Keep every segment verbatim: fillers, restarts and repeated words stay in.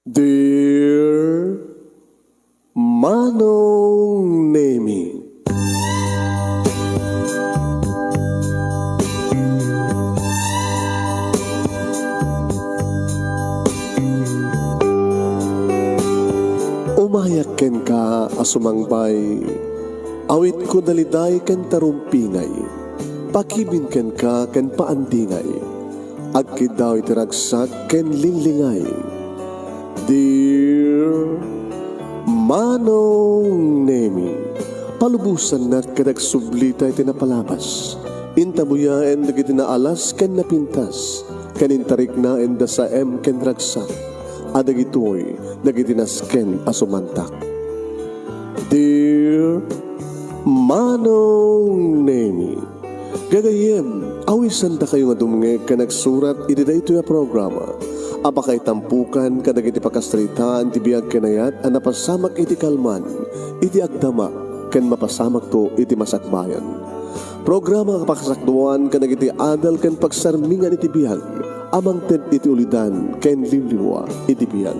Dear Manong Nemi. Umayak kenka a sumangbay, awitko daliday ken tarumpingay, pakibin kenka ken paandingay. Agkiddaw iti ragsak ken linglingay. Dear Manong Nemi, palubosannak ket agsublita iti napalabas. Intabuyaen dagiti naalas ken napintas, ken intariknaenda saem ken ragsak. A dagitoy dagiti nasken a sumantak. Dear Manong Nemi, gagayyem, awisandakayo nga dumngeg ken agsurat iti daytoy a programa a pakaitampokan kadagiti pakasaritaan ti biag ken ayat a napasamak iti kalman, iti agdamak, ken mapasamakto iti masakbayan. Programa a pakasakduan kadagiti adal ken pagsarmingan iti biag a mangted iti ulidan ken liwliwa iti biag.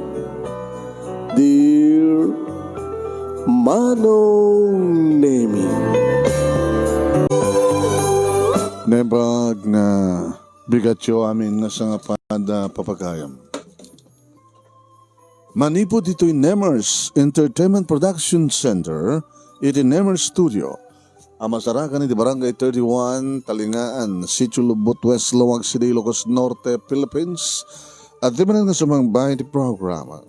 Dear Manong Nemi. Naimbag nga bigatyo amin nga sangapada papagayam. Manipud ditoy Nemers Entertainment Production Center, iti Nemers Studio, a masarakan iti Barangay thirty-one, Talingaan, Sitio Lubot West, Laoag City, Ilocos Norte, Philippines. Adda manen nga sumangbay iti programa.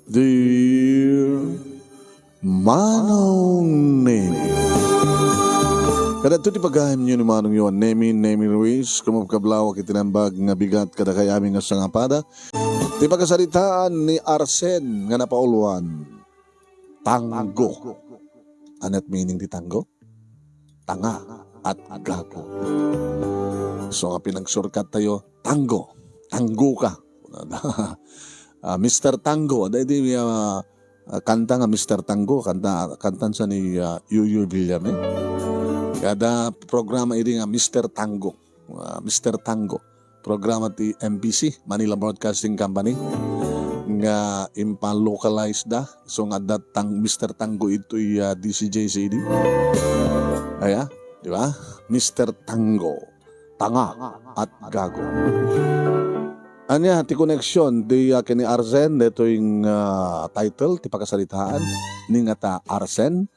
Dear Manong Nemi. Kadagitoy ti pagayamyo ni Manongyo a Nemi, Nemi Ruiz, kumabkablawak iti naimbag nga bigat kadakay amin nga sangapada. Ti pakasaritaan ni Arsen nga napauluan, tanggo. Ania't meaning ti tanggo? Tanga at gago. So, nga pinagsurkattayo, tanggo. Tanggo ka. Ah, Mister Tanggo. Ada iti, ah, ah, kanta nga Mister Tanggo. Kanta, kantan sa ni, ah, Yuyu Villame. Kada programa idi nga Mister Tanggo. Ah, Mister Tanggo. Programa ti M B C, Manila Broadcasting Company, nga impa-localize da. So nga adda tang-, Mister Tanggo itoy, ah, D C J C D. Aya, di ba? Mister Tanggo. Tanga at gago. Ania ti connection ti, ah, ken ni Arsen, detoy nga, ah, title ti pakasaritaan, ni nga ta Arsen,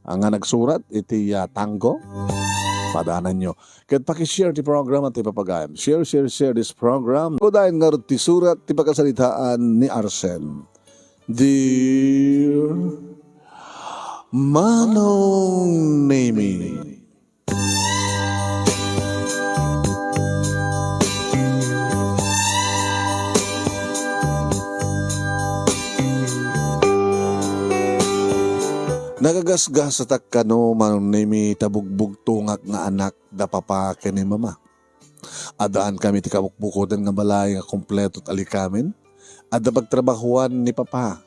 ah, nga nagsurat iti, ah, tanggo? Padananyo. Ket paki-share ti program ti papagayam. Share, share, share this program. Kudayen ngarud ti surat ti pakasaritaan ni Arsen. Dear Manong Nemi. Nagagasgasatak kano, Manong Nemi, ta bugbugtongak nga anak da papa ken ni mama. Addaan kami ti kabukbukodan nga balay nga kompleto ti alikamin. Adda pagtrabahoan ni papa.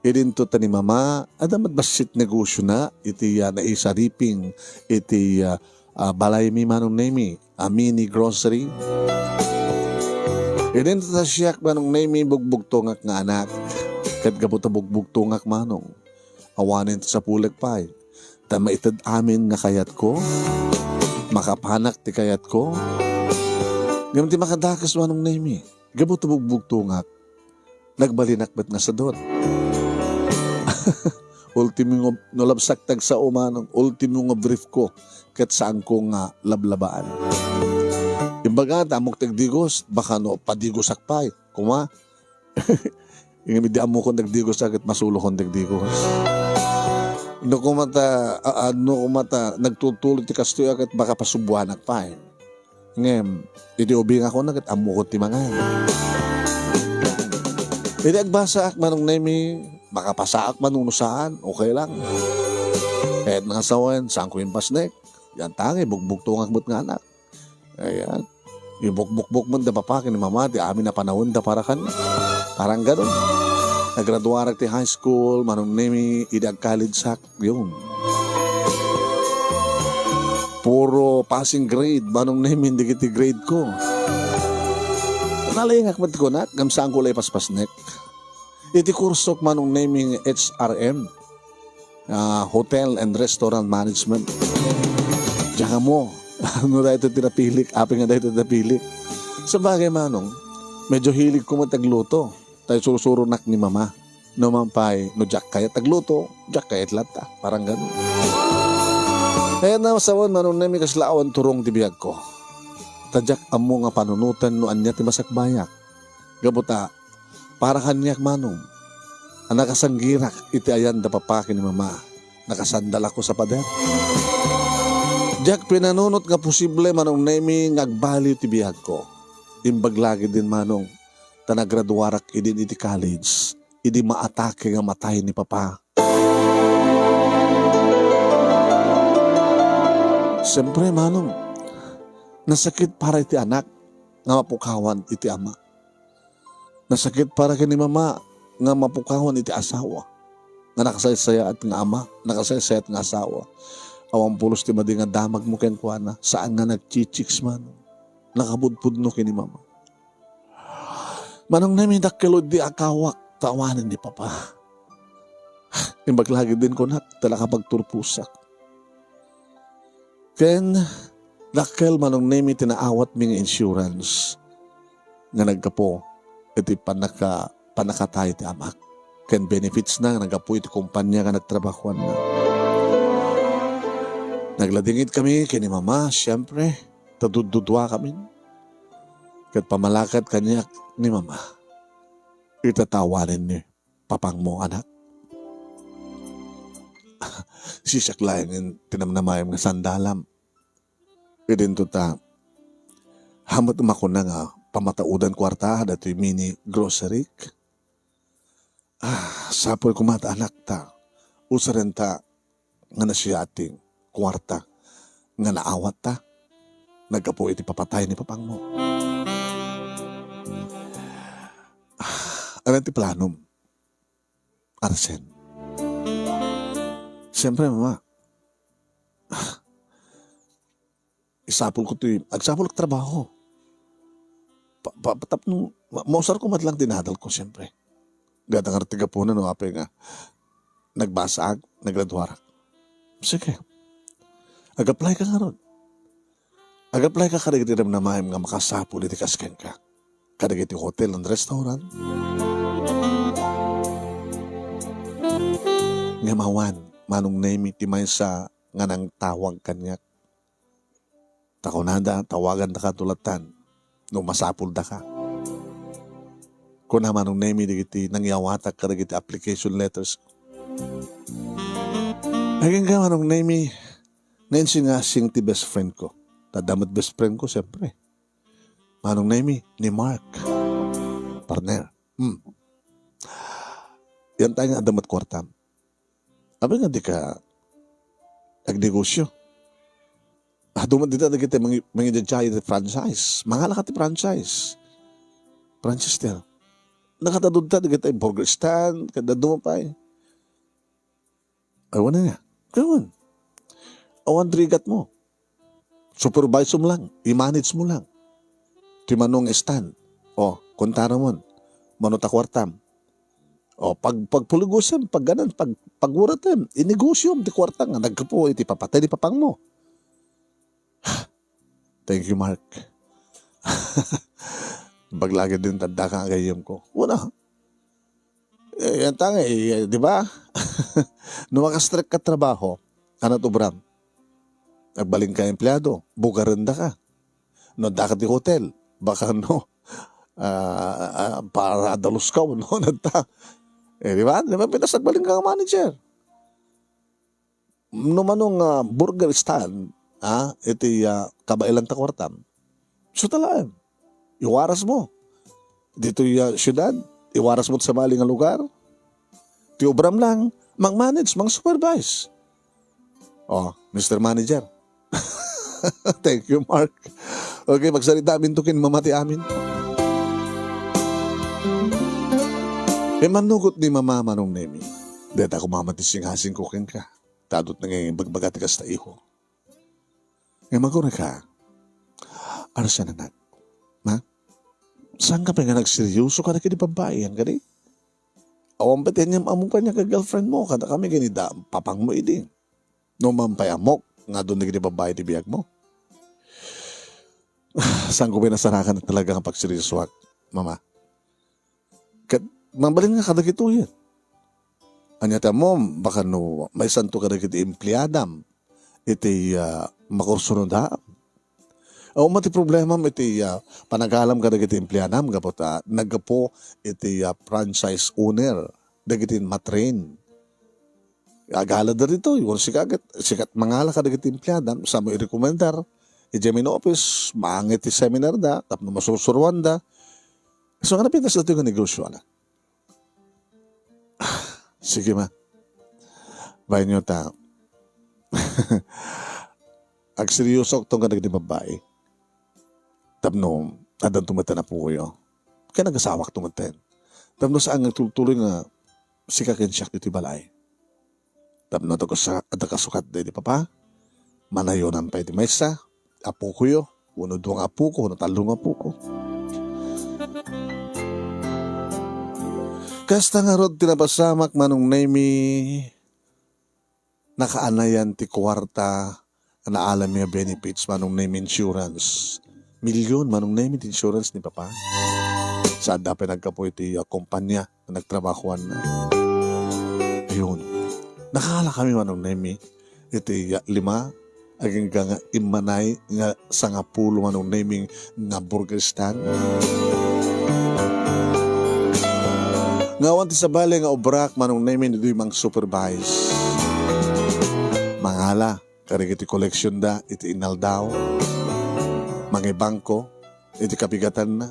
Idinto ta ni mama, adda met bassit negosiona iti, ah, naisariping iti, ah, ah, balaymi, Manong Nemi, a mini grocery. Idinto ta siak, Manong Nemi, bugbugtongak nga anak. Ket gapu ta bugbugtongak, Manong, awanen ti sapulek pay. Ta maited amin nga kayatko, makapanak ti kayatko. Ngem ti makadakes, Manong Nemi, gapu ta bugbugtongak, nagbalinak met nga sadut. Ultimo nga, no labsak ti agsao, Manong, ultimo nga brief ko, ket saanko nga lablabaan. Imbaga, ta ammok ti agdigos, baka no padigosak pay, kuma, Ngem idi ammokon dagdigos, ket masulokon dagdigos. No kuma ta, a-, a-, no kuma ta nagtultulo ti kastoy, ket baka pasubuanak pay. Ngem, idi ubingakon, ket ammokon ti mangan. Idi agbasaak, Manong Nemi, makapasaak man wenno saan, okay lang. Ket nga sawen, saanko impasnek. Yan tangay, bugbugtongak met nga anak. Ayan. Ibukbukbok man da papa ken ni mama ti amin a panawen da para kan, parang ganun. Nagraduarak ti high school, Manong Nemi, idi ag-college sak, yun. Puro passing grade, Manong Nemi, dagiti grade ko. Nalingak met kunak, ngem saanko la ipaspasnek. Iti kursok, Manong Nemi, nga H R M, ah, Hotel and Restaurant Management. Diak ammo no daytoy ti napilik, apay nga daytoy ti napilik. Sabagay, Manong, medyo hilig ko met agluto. Tay sursuronak ni Mama. No man pay, no diak kayat agluto, diak kayat latta. Parang ganun. Kaya na sawen, Manong Nemi, kasla awan turong ti biagko. Ta diak ammo nga panunoten no ania ti masakbayak. Gapu ta, para kaniak, Manong, a nakasanggirak iti ayan da Papa ken ni Mama, nakasandalak sa pader. Diak pinanunot nga posible, Manong Nemi, nga agbaliw ti biagko. Imbag la ketdin, Manong, ta nagraduarak idin iti college, idi maatake nga matay ni Papa. Siyempre, Manong, nasakit para iti anak nga mapukawan iti ama. Nasakit para ken ni Mama nga mapukawan iti asawa nga nakasaysayaat nga ama, nakasaysayaat nga asawa. Awan pulos ti madi nga damagmo kenkuana, saan nga nagchichiks, Manong. Nakabudpudno ken ni Mama. Manong Nemi, dakkel idi akawak ta awanen ni Papa. Imbag la ketdin kunak, ta nakapagturposak. Ken dakkel, Manong Nemi, ti naawatmi nga insurance nga naggapu iti pannaka-, pannakatay ti amak ken benefits na nga naggapu iti kompania nga nagtrabahoanna. Nagladingit kami ken ni Mama, siyempre, ta dudduduakami. Ket pammalakad kaniak ni Mama, ita ta awanen ni Papangmo, anak. Siak laeng ti namnamaem nga sandalam. Idinto ta, hamet makuna nga pamataodan kuarta datoy mini grocery. Ah, sapul koma ta, anak, ta usaren ta nga nasiating kuarta nga naawatta naggapu iti papatay ni Papangmo. Ah, ania ti planom, Arsen? Siyempre, Mama, ah, isapul ko ti, agsapul ak trabaho. Pa, pa, tapno, ma-, mausar ko met lang ti nadal ko, siyempre. Gata nga ti gapuna no apay nga nagbasaak, nagraduarak. Sige. Ag-apply ka ngarud. Ag-apply ka kadagiti namnamaem nga makasapul iti kas kenka. Kadagiti hotel and restaurant. Ngem awan, Manong Nemi, ti maysa nga nangtawag kaniak. Ta kunada, tawagandaka tulatan no masapuldaka. Kuna Manong Nemi dagiti nangyawatak kadagiti application letters. Agingga Manong Nemi, nga insingasing ti best friend ko. Ta adda met best friend ko, siyempre. Manong Nemi, ni Mark. Partner. Hmm. Yan tayo nga adda met kuartam. Apay nga dika agnegosyo? Adu met dita dagiti mangi-, mangidiay ti franchise. Mangalaka ti franchise. Franchise ti ano? Nakatadud ta dagiti burger stand, kada duma pay. Awan na niya. Kawan. Awan rigat mo. Supervise mo lang, i-manage mo lang. Ti mano nga stand. O, kontara mon. Mano ta kuartam. O, pag, pagpuligusem, pagganan, pag, paguratem, inegosyom ti kuarta nga naggapu iti papatay ni Papangmo. Thank you, Mark. Baglagid din tanda ka, agayem ko. Wala. Eh, yan tanga, eh, di ba? No makastrek ka trabaho, ano to, Bram? Nagbalin ka empleado, bugarenda ka. No, daka ti hotel, baka no, ah, ah, para adalus ka, no, nagta. Eh, di ba? Di ba, pinas nagbalin ka nga manager? No mano nga burger stand, ah, iti, ah, kabaelan ta kuartam. Isu ta laeng. Iwaras mo. Ditoy, ah, siudad, iwaras mo sa mali nga lugar. Ti obram lang, mang-manage, mang-supervise. Oh, Mister Manager. Thank you, Mark. Okay, magsarita amin to ken mama ti amin. E, mannugot ni Mama, Manong Nemi. Deta ko mama ti singasing ko kenka. Tadot na nga ibagbaga ti kasta, iho. Nga magura ka, Arsen, anak. Ma? Saan ka pa nga nagseryoso ka na kini babae, yan kadi? Awan pay ti aniam-ammok pay nga girlfriend mo, kada kami gini da, papangmo idi. No man pay ammok, nga adun dagiti babbai ti biagmo. Saan ko pay nasarakan talaga nga pagseryosoak, mama. Ket, mabalin nga kadagitoy. Ania ti ammom, baka no, maysanto kadagiti empleadam, iti, ah, makursunoda. Awan met ti problemam iti, ah, panagalam kadagiti empleadam gapu ta naggapu iti, ah, franchise owner dagiti matrain. Agala da ditoy, wen sika ket, sika ti mangala kadagiti empleadam, samo irekomendar, idiay main office, maangay ti seminar da, tapno masursuroanda. So, nga napintas datoy nga negosyo, ala. Sige, ma. Bainyo ta. Agseryosoakto nga dagiti babbai. Tapno, addanto met ti apuyo. Ken agasawakto met. Tapno saan nga tultuloy nga sika ken siak ditoy balay. Tapno adda kas-, adda kasukat daydi papa, manayonan pay ti maysa, apukoyo, wenno dua nga apoko, wenno tallo nga apoko. Kasta ngarud ti napasamak, Manong Nemy, nakaanayan ti kuarta nga naalam nga benefits, Manong Nemy, insurance. Milyon, Manong Nemy, ti insurance ni papa. Sa adda pay naggapu iti, ah, kumpanya nga nagtrabahoanna. Ayun. Nakaala kami, Manong Nemy, iti, ah, lima, agingga nga immanay nga sangapulo, Manong Nemy, nga burger stand. Nga awan ti sabali nga obrak, Manong Nemy, ditoy mang-supervise. Mangala kadagiti koleksionda iti inaldaw. Mangibangko iti kabigatanna.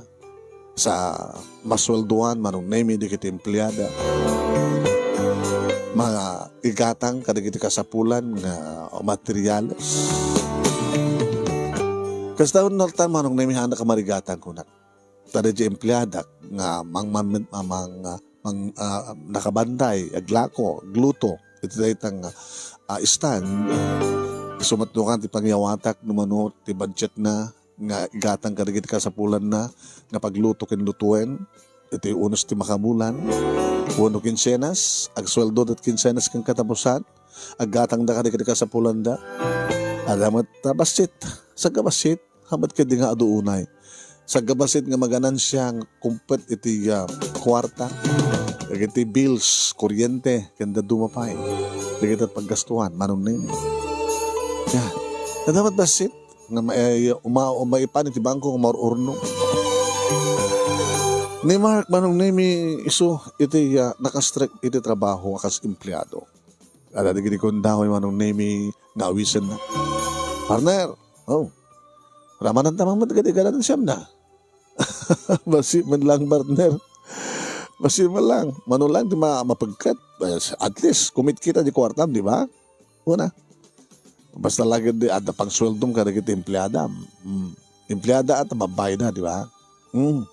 Sa masueldoan, Manong Nemy, dagiti empleada. Mangigatang kadagiti kasapulan nga materiales. Kasta unay latta, Manong Nemy, haannak a marigatang kunak. Ta daydi empleadak nga mang-, mang-, mang-, mang-, ah, nakabantay, aglako, agluto iti dayta nga, ah, stand. Isu met no kan ti pangyawatak no mano ti budgetna nga igatang kadagiti kasapulanna nga pagluto ken lutuen iti unos ti makabulan wenno kinsenas, agsueldo dat kinsenas ken katapusan, aggatangda kadagiti kasapulanda. Adda met ta bassit, sagabassit, Hamet ket di nga adu unay. Sagabassit nga maganansia nga kumpet iti, ah, kuarta. Dagiti bills, kuryente, ken dadduma pay. Dagiti paggastuan, Manong Nemy. Ya. Nadamat bassit nga ma-, eh, uma-, maipan iti bangko nga maur-urno. Ni Mark, Manong Nemy, isu iti, ah, nakastrek iti trabaho a kas empleado. Adda dagiti kundaw ni Manong Nemy nga awisenna. Partner, oh, ramananta man met gadi ganansiamna. Bassit man lang, partner. Bassit man lang. Mano lang ti ma-, mapagkat. At least, kumitkita di kuartam, di ba? Una. Basta lagi di adda pangsueldom kadagiti empleadam. Hmm. Empleada at mabbayda, di ba? Hmm.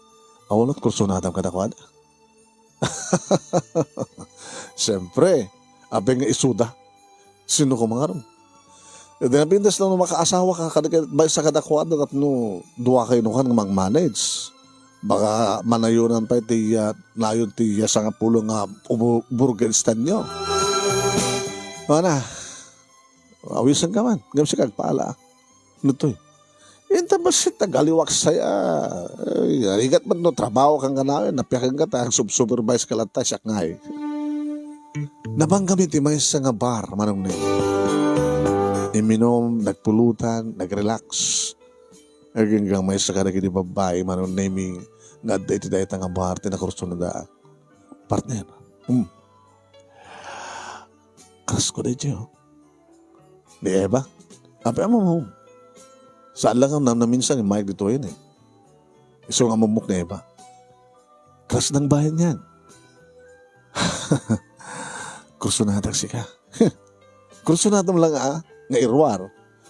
Awalot kursunadam kadakuada. Siyempre, apay nga isuda. Sino ko mangaron? Iti napintas lang no makaasawa ka, kada, maysa kadakuada tapno dua kayo nukan nga mang-manage. Baka manayonan pa iti, ah, nayon ti, ah, sangapulo nga ubu-, burger stand nyo. Mana, awisan ka man. Ngem sika agpaala. Nutoy. Inta bassit nagaliwak saya. Ay, rigat man no trabaho kang kanayon, napiakan ka ta, supervise ka latta, siak ngay. Nabang kami ti maysa nga bar, Manong Neng. Imminum, nagpulutan, nagrelax. Aginggang maysa kadagiti babbai, Manong Neng, nga adda iti dayta nga bar, ti nakursunada. Partner. Hmm. Kas ko daytoy, oh. Ni Eva? Apay a mamum. Saan lang ang namnaminsan ni Mike ditoy, eh. Isu nga mamuk ni Eva. Kas nang bayan yan. Kursunadak sika. Kursunadam lang, ah, nga iruar.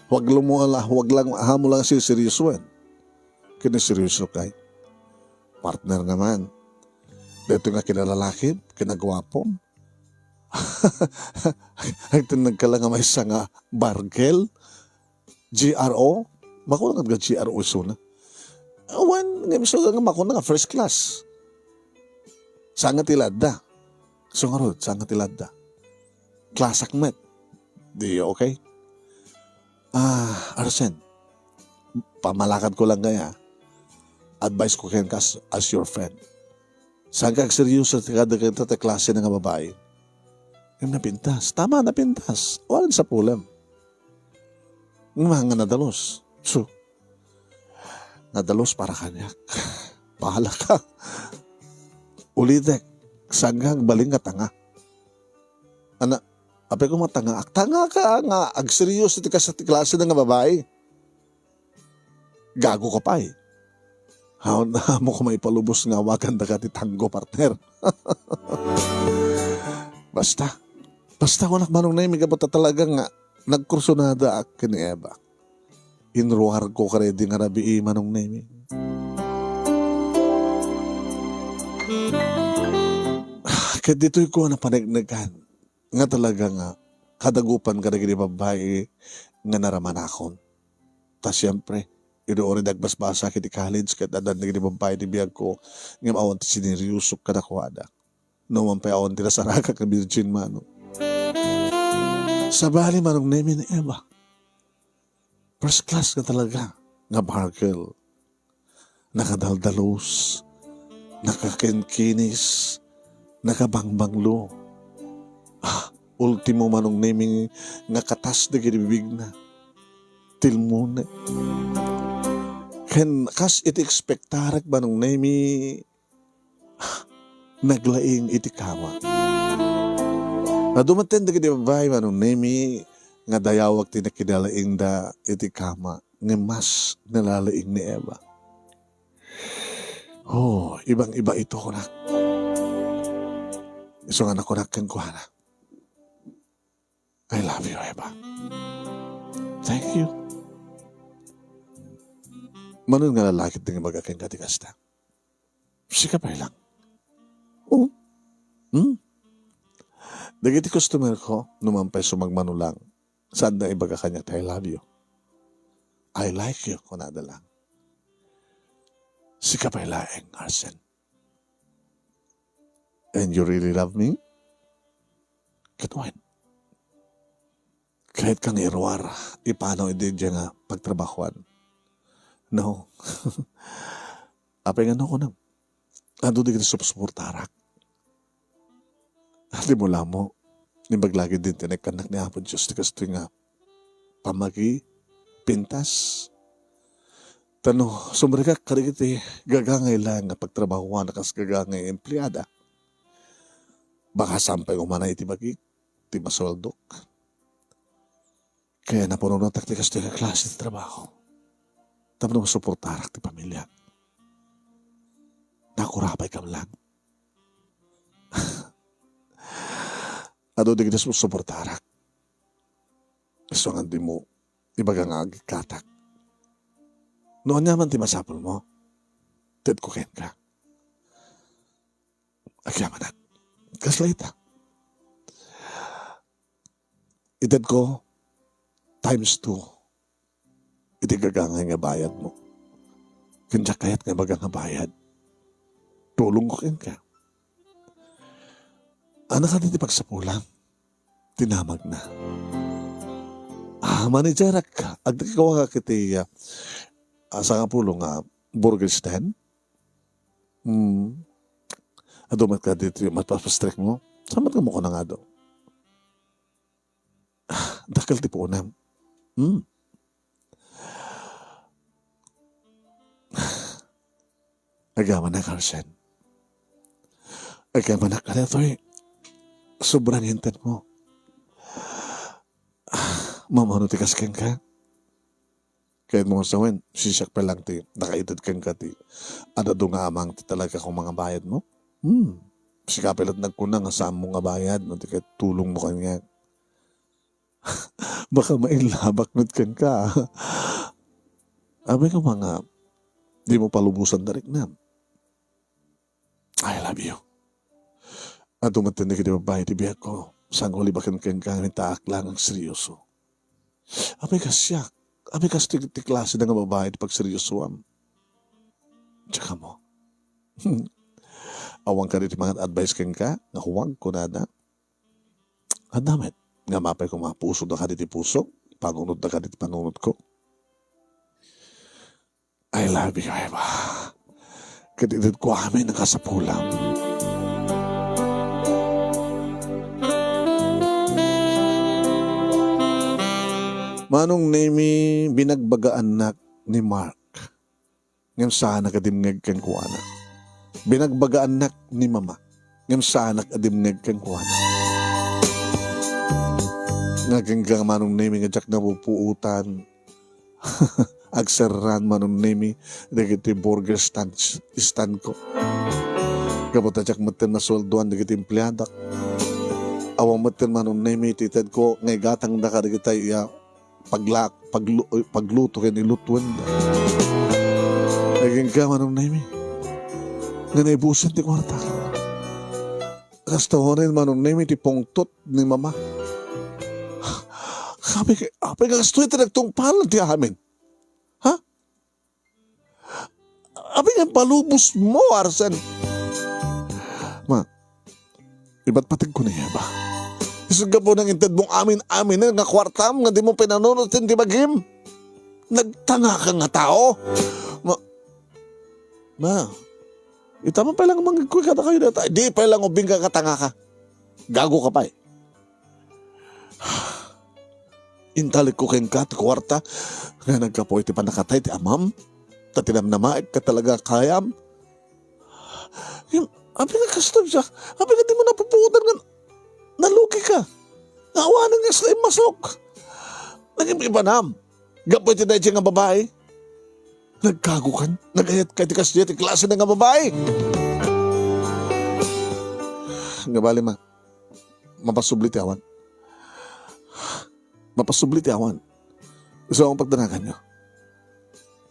Huwag lang mo, huwag lang, ha mo lang siseryosoen. Kiniseryoso kay. Partner naman. Dito nga kinalalakim, kinagwapom. Agtenneg ka lang nga maysa nga bargel, G R O, makuna nga G R O isuna. Awan, nga isu nga makuna nga first class. Saan nga ti ladda? So ngarud, saan nga ti ladda? Klasak met. Di, okay? Ah, Arsen, pamalakad ko lang kaya. Advice ko kenka as, as your friend. Saan ka agseryoso ti kada kanta ti klase na nga babae? Yung napintas. Tama, napintas. Walang sa pulam. Nga nga nadalus. So, nadalus para kaniak. Bahala ka. Ulitek, saan ka agbaling nga tanga? Ana, apay ko matanga. Tanga ka nga agseryoso ti kas-, ti klase na nga babae. Gago ka pay. Haw-, amo ko maipalubos nga awagan da ka ti tanggo, partner. Basta. Basta, kunak, Manong Nemi, gapu ta talaga nga nagkursunada ak ken ni Eva. Inruar ko kadi nga rabii, Manong Nemi. Ket ditoy ko napaneknekan nga talaga nga kadagupan kadagiti babbai nga naramanakon. Ta siempre, idi uray agbasbasak iti college ket addan dagiti babbai ti biagko ngem awan ti sineryosok kadakuada. No man pay awan ti nasaragak nga virgin, Manong. Sabali, Manong Nemi, ni Eva. First class nga talaga nga bar girl. Nakadaldalus, nakakinkinis, nakabangbanglo. Ah, ultimo, Manong Nemi, nga katas dagiti bibigna. Tilmone. Ken kas iti ekspektarek, Manong Nemi, naglaing iti kama. Adu met dagiti babbai, Manong Nemi, nga dayawak ti nakidalaingda iti kama, ngem mas nalalaing ni Eva. Oh, ibang-iba ito, kunak. Isu nga nakunak kenkuana, "I love you, Eva." "Thank you." "Mano nga lalaki ti ibaga kenka ti kasta?" "Sika pay lang." "Oh? Hmm? Dagiti customer ko, no man pay sumagmamano lang, saanda ibaga kaniak ti 'I love you.' 'I like you,' kunada lang." "Sika pay laeng, Arsen." "And you really love me?" "Ket wen, kayat ka nga iruar, ipanaw iti diay nga pagtrabahoan?" "No." "Apay nga no, kunam? Adu dagiti supsuportarak." Dimo la met, imbag la gid ti inkannak ni Apo Dios ti kastoy nga pammaki, pintas. Ta no sumrekak kadagiti gagangay laeng nga pagtrabahoan a kas gagangay empleada, baka saan pay umanay ti bagik, ti masueldok. Kaya napunotak ti kastoy nga klase ti trabaho tapno masuportarak ti pamiliak. Nakurapay kam lang. Adu dagiti suportarak. Isu nga dimo ibaga nga agikkatak. No ania man ti masapulmo, tedko kenka. Agyamanak. Kasla ita. Itedko times two iti gagangay nga bayadmo. Ken diak kayat nga ibaga nga bayad. Tulongko kenka. Ania kadi ti pagsapulam? Tinamagna. Ah, managerak. Agdakikuaka iti, ah, ah, sangapulo nga burger stand. Hmm. Adu met kadi ti mapastrekmo? Saan met nga mukuna nga adu? Dakkel ti puonam. Hmm. Agyamanak, Arsen. Agyamanak, kadatoy sobra nga intedmo. Mamano ti kas kenka? Kayatmo nga sawen, siak pay lang ti nakaited kenka ti ad-adu nga amang ti talaga koma nga bayadmo? Hmm. Sika pay laeng ti nagkuna nga saanmo nga bayad no di ket tulongmo kaniak. Baka maillabak met kenka. Apay nga dimo palubosan ti riknam? I love you. Adu met dagiti babbai ti biagko, saan nga ulibaken kenka nga intaak lang agseryoso. Apay ka siak? Apay kastoy ti klase nga babbai ti pagseryosoam? Diak ammo. Awan kadi ti mangan advice kenka nga huwag kunada. Adda met. Ngem apay koma pusoda kadi ti pusok, panunotda kadi ti panunotko. I love you, Eva. Ket itedko amin a kasapulam. Manong Nemi, binagbagaannak ni Mark, ngem saanak a dimngeg kenkuana. Binagbagaannak ni Mama, ngem saanak a dimngeg kenkuana. Nga kenka, Manong Nemi, nga diak napupuotan, agserran, Manong Nemi, dagiti burger stand, stand ko. Gapu ta diak metten masueldoan dagiti empleadak. Awan metten, Manong Nemi, ti itedko nga igatangda kadagitay a pagla-, paglu-, pagluto ken ilutuenda. Ay, kenka, Manong Nemi, nga naibusen ti kuarta. Kasta unen, Manong Nemi, ti pungtot ni Mama. Apay, apay nga kastoy ti nagtungpal ti amin? Ha? Apay nga palubosmo, Arsen? Ma, ibatbategko ni Eva. Isu gapu nang intedmo amin-amin nga kuartam nga dimo pinanunot ti bagim. Nagtangaka nga tao. Ma, ma, ita man pay lang mangigkuy kadakayo dayta. Di pay lang ubing ka katangaka. Gago ka pay. Intalekko kenka ti kuarta nga naggapu iti pannakatay ti amam, ta tinamnamaek ket talaga kayam. Ngem, apay nga kastoy, Jack? Apay nga dimo napupuotan nga nalugi ka? Nga awanen nga sila immasok. Nagim-ibanam. Gapu iti daydiay nga babai. Nagkago kan? Nagayat ka iti kasdiay ti klase na nga babai? Nga bali, ma, mapasubli ti awan. Mapasubli ti awan. Isu a pagdanaganyo.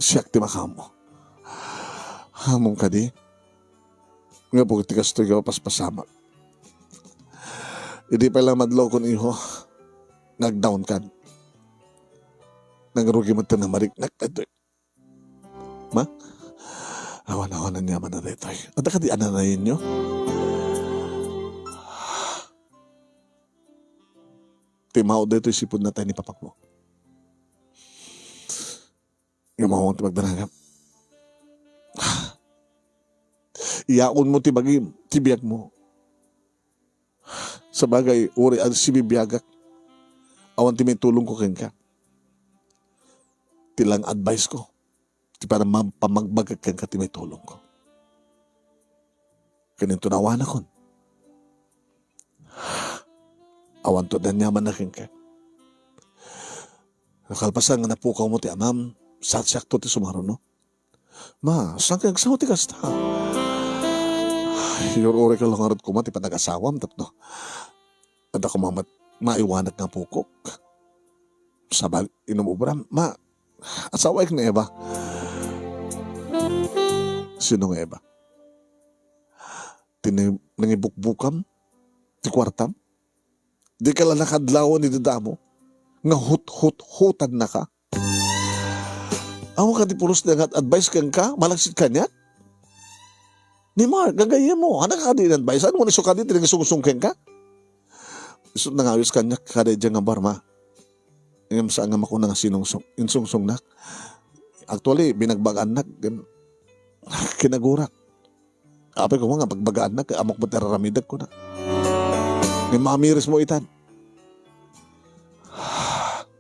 Siak ti makaammo. Amom kadi? Nga bukod ti kastoy nga mapaspasamak. Idi pay lang madlawkon, iho, nagdaon kan. Nangrugi met ti namariknak daytoy. Ma? Awan, awan, aniaman a daytoy. Adda kadi ananayenyo? Ti maud daytoy sipud natay ni papakmo. Nga maawang ti pagdanagam. Iyaonmo ti bagim, ti biagmo. Sabagay, uray a sibibiagak, awan ti maitulongko kenka. Ti lang advice ko, ti panam-, pamagbagak kenka ti maitulongko. Ken inton awanakon, awanto adda aniaman a kenka. No kalpasan nga napukawmo ti amam, saksiakto ti sumaruno. Ma, saan ka agsaw ti kasta? Ay, ur-uray ka lang ngarud koma ti panag-asawam tapno adda koma met maiwanak nga pukok. Sabali, inum-ubram. Ma, asawaek ni Eva. Sino nga Eva? Ti ni-, nangibukbukam ti kuartam? Di ka la nakadlawan iti damo nga hut-hut-hutannaka? Awan kadi pulos ti nga advice kenka, malagsid kaniak? Ni Mark, gagayyemmo, ania kadi in-advice-an? Wenno isu kadi ti nangisungsong kenka? Isu nangawis kaniak kada idiay nga bar, ma. Ngem saan nga makuna nga sinungsong, insungsongnak. Actually, binagbagaannak, ngem kinagurak. Apay koma nga bagbagaannak, ammok met ti ar-aramidek, kuna. Ngem mamirismo itan.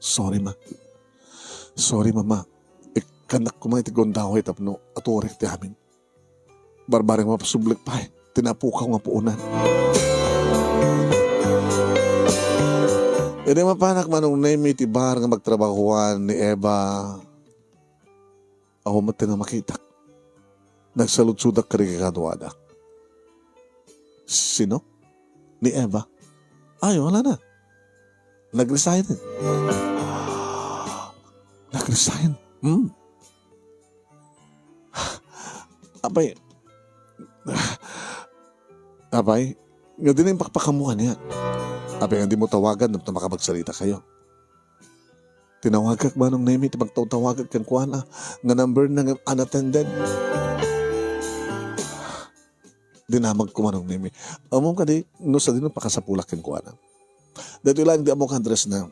Sorry, ma. Sorry, mama. Ikkannak koma iti gundaway tapno aturek ti amin. Barbareng mapasublik pay ti napukaw nga puonan. Idi mapanak, Manong Nemi, ti bar nga pagtrabahoan ni Eva, awan met ti namakitak. Nagsaludsodak kadi kakaduadak. Sino? Ni Eva? Ay, wala na. Nag-resign. Nag-resign? Hmm. Apay, apay, nga dimo pakpakamuan niya. Apay nga dimo tawagan tapno makapagsalita kayo. Tinawagak, Manong Nemi, ti pagtawtawagak kenkuana nga number na nga unattended. dinamagko, Manong Nemi. Ammom kadi, no sadino pakasapulak kenkuana. Daytoy laeng ti ammok nga address na.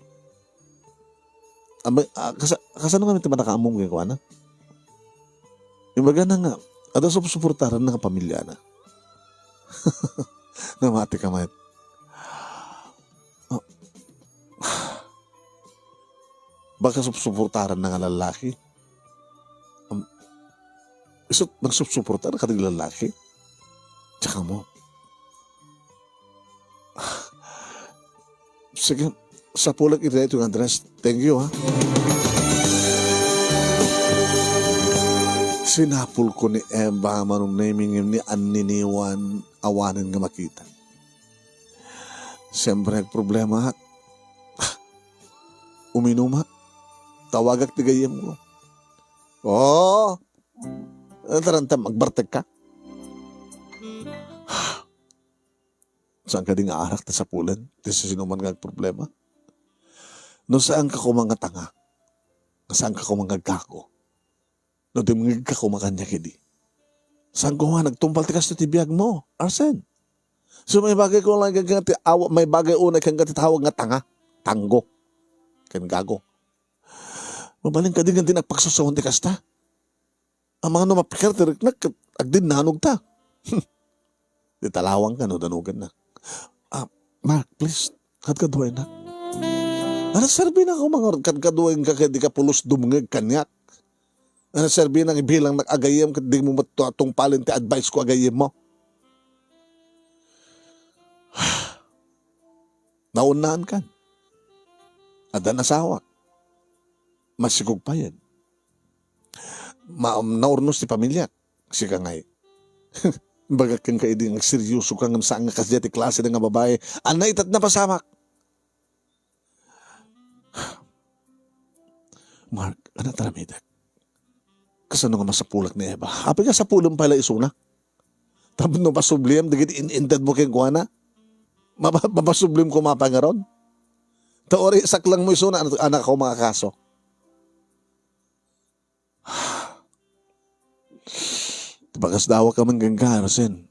Amba, ah, kasa-, kasano ngamin ti mannakaammo kenkuana? Imbagana nga, adda supsuportaranna nga pamiliana. Namati ka met. Ah, baka supsuportaranna nga lallaki. Um, isut, nagsupsuportar kadagiti lallaki? Tsaka mo. Sige, sapulek iti daytoy nga address. Thank you, ha. Sinapulko ni Eva, Manong Nemi, ngem ni anniniwan, awanen nga makita. Siyempre, nagproblemaak. Uminumak. Tawagak ti gayyemko. Oo. Ano taranta, magbartek ka? Saan kadi nga arak ta sapulen ti sinoman nga agproblema? No saan ka koma nga tanga, nga saan ka koma nga gago, no dimngeg ka koma kaniak idi, saan koma nagtungpal ti kastoy ti biag mo, Arsen? So, maibagay ko lang ken ti awa, maibagay unay ken ti tawag nga tanga, tanggo, ken gago. Mabalin kadi nga di nagpaksusuan ti kasta? Amangan no mapiker ti riknak ket agdinnanogta. Di talawang ka no danogenna. Ah, Mark, please, kadkaduayennak. Ano serbina ko mga kadkaduayenka ket di ka pulos dumngeg kaniak? Ano serbina nga ibilang nak agayem ket di mo met tungpalen ti advice ko agayem mo? Naunnaan kan. Addan asawak. Masikog payen. Ma-, naurnos ti pamiliak. Sika ngay. Bagak kenka idi nga agseryoso ka ngem saan nga kasdiay ti klase nga babae a naitatna pasamak. Mark, ano taramidek? Kasano nga masapulek ni Eva? Apay nga sapulem pay la isuna? Tapno mapasubliem dagiti in-inted mo kenkuana? Mapa-, mapasubliem koma pay ngarud? Ta uri, saklang mo isuna, anak, anak ko, mga kaso. Ti pakasdawak ka man kenka, Arsen.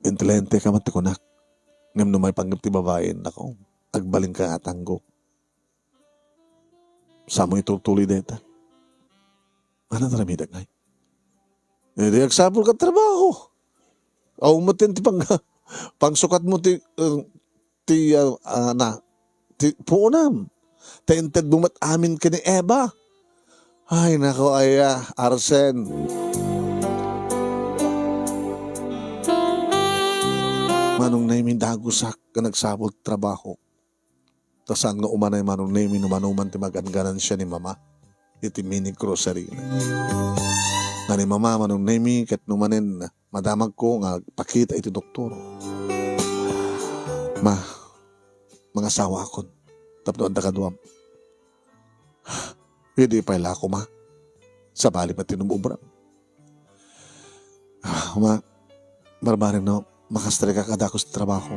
Inteligente ka man ti kunak. Ngem no maipanggep ti babaen, nako, agbalin ka nga tanggo. Samo itultuloy dayta. Ano taramidek ngay? Eh, di agsapul ka trabaho. Aw mo ti pang-, pangsukat mo ti, eh, ti, ah, ah, na, ti puonam. Ta inted mo met amin ken ni Eva. Ay, nako, aya, Arsen. Manong Nemi, dagusak nga nagsapul ti trabaho. Ta saan nga umanay Manong Nemi no manoman ti magan-ganansia ni Mama iti mini grocery na. Nga ni Mama, Manong Nemi, ket no manen madamagko nga agpakita iti doktor. Ma, mangasawakon tapno adda kaduam. Idi pay la koma. Sabali met ti nag-obra. Ah, ma, barbareng no, makastreka kadakus ti trabaho.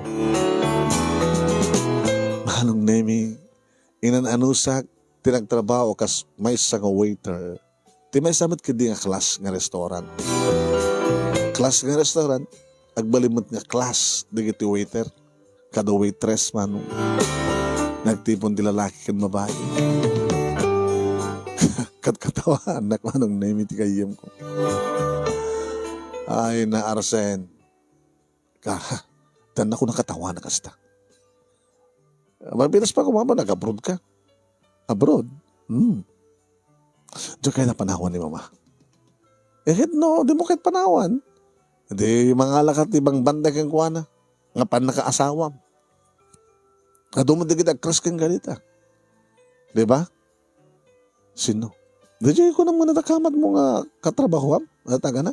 Manong Nemi, inan-anusak ti nagtrabaho kas maysa nga waiter. Ti maysa met ketdi nga class nga restaurant. Class nga restaurant, agbalin met nga class dagiti waiter. Kada waitress, Manong. Nagtipon ti lalaki ken babae. Katkatawaannak, Manong Nemi, ti gayyemko. Ay, na Arsen. Ka, dan ako nakatawa na kasta. Mabilas pa kumama, nag-abroad ka. Abroad? Hmm. Diyan kayo napanawan ni Mama. Eh, ket no, di mo ket panawan. Di mangala ka ti bangbanda kenkuana. Nga pannakaasawam. Adu mo digit agkres ken galita. Di ba? Sino? Di jay ko naman nadakamat mo nga katrabahoam? Natagana?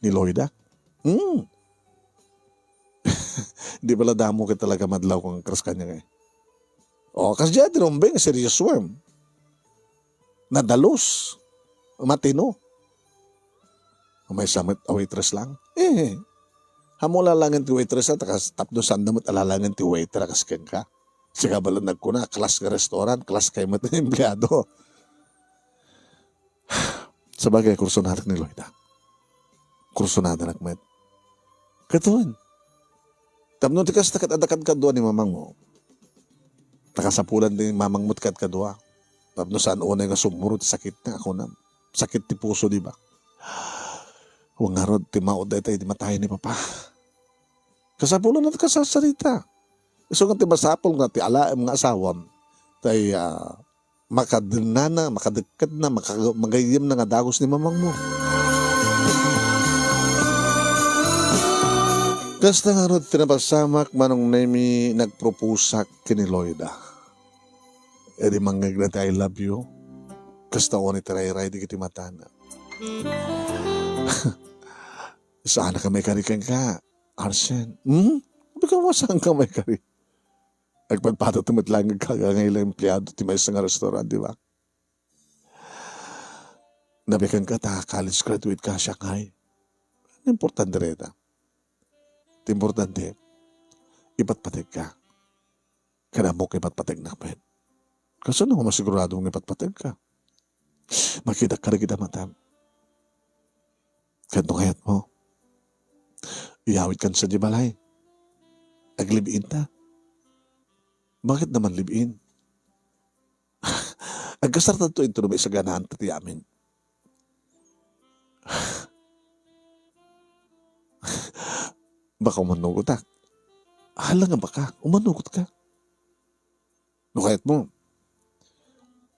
Ni Loida? Hmm. Di pala damo ket talaga madlaw kung agkres kanya nga eh. O, kas di ati rumbeng, seryoso em. Nadalus. Matino. Maysa met a waitress lang. Eh, hamo lalangen ti waitress a, takas, tapno saan da met a lalangen ti waiter a kas kenka. Sika bala nagkuna, class nga restaurant, class kay met nga empleado. Sabagay, kursonadak ni Loida. Kursonadanak met. Katon, tapno ti kasta ket adda kadkadua ni mamangmo. Nakasapulan ni mamangmo ti kadkadua. Tapno saan unay nga sumuro ti sakitna, kunam. Sakit ti puso, di ba? Wen ngarud ti maud dayta idi matay ni Papa. Kasapulan ti kasarsarita. Isu nga ti masapul nga ti alaem nga asawam, tay, ah, makadennana, makadekkedna, maka-, magayyemna nga dagus ni mamangmo. Kasta ngarud ti napasamak, Manong Nemi, nagproposak ken ni Loida. Idi mangngegna ti "I love you," kasta unay ti rayray dagiti matana. "Saanka maikari kenka, Arsen?" "Hmm?" "Apay, saanka maikari?" Agpadpadato met laeng nga agkagangay la empleado ti maysa nga restaurant, di ba? "Nabikenka ta college graduate ka, Shanghai." Importante dayta. Ti importante, ipatpategka. Ket ammok ipatpategnak met. Kasano nga masigurado nga ipatpategka? Makitak kadagiti matam. Ket no kayatmo, iyawidkan sa di balay. Aglive-in ta. Bakit naman live-in? Agkasartanto inton no maisaganaan ta ti amin. Baka umanugotak. Hala nga baka, umanugot ka. No kayatmo,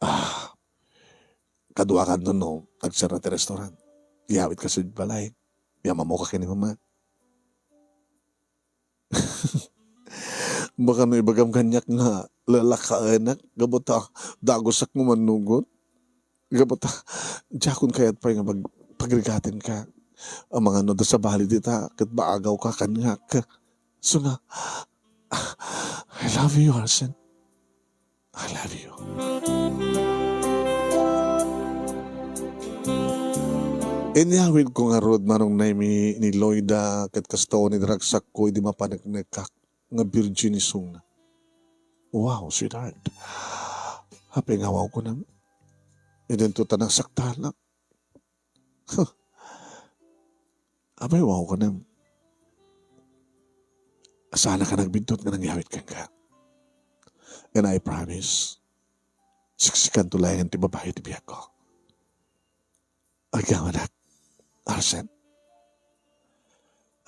ah, kaduakan no, no, agsara ti restaurant. Iyawidka sa balay. Iyamammoka ken ni mama. Baka no ibagam kaniak nga lalakaenak, gapu ta dagusak nga umanugot. Gapu ta, diakon kayat pay nga pag-, pagrigatenka. Amangan no adda sabali dita, ket baagawka kaniak. So nga, "I love you, Arsen. I love you." Inyawidko ngarud, Manong Nemi, ni Loida, ket kasta unay ti ragsakko idi mapaneknekak nga virgin isuna. "Wow, sweetheart. Apay nga wow," kunam. Idinto ta nasaktanak. "Apay wow," kunam. "Saanka nagbiddut nga nangyawid kenka. And I promise, siksikanto laengen ti babai ti biagko." "Agyamanak, Arsen.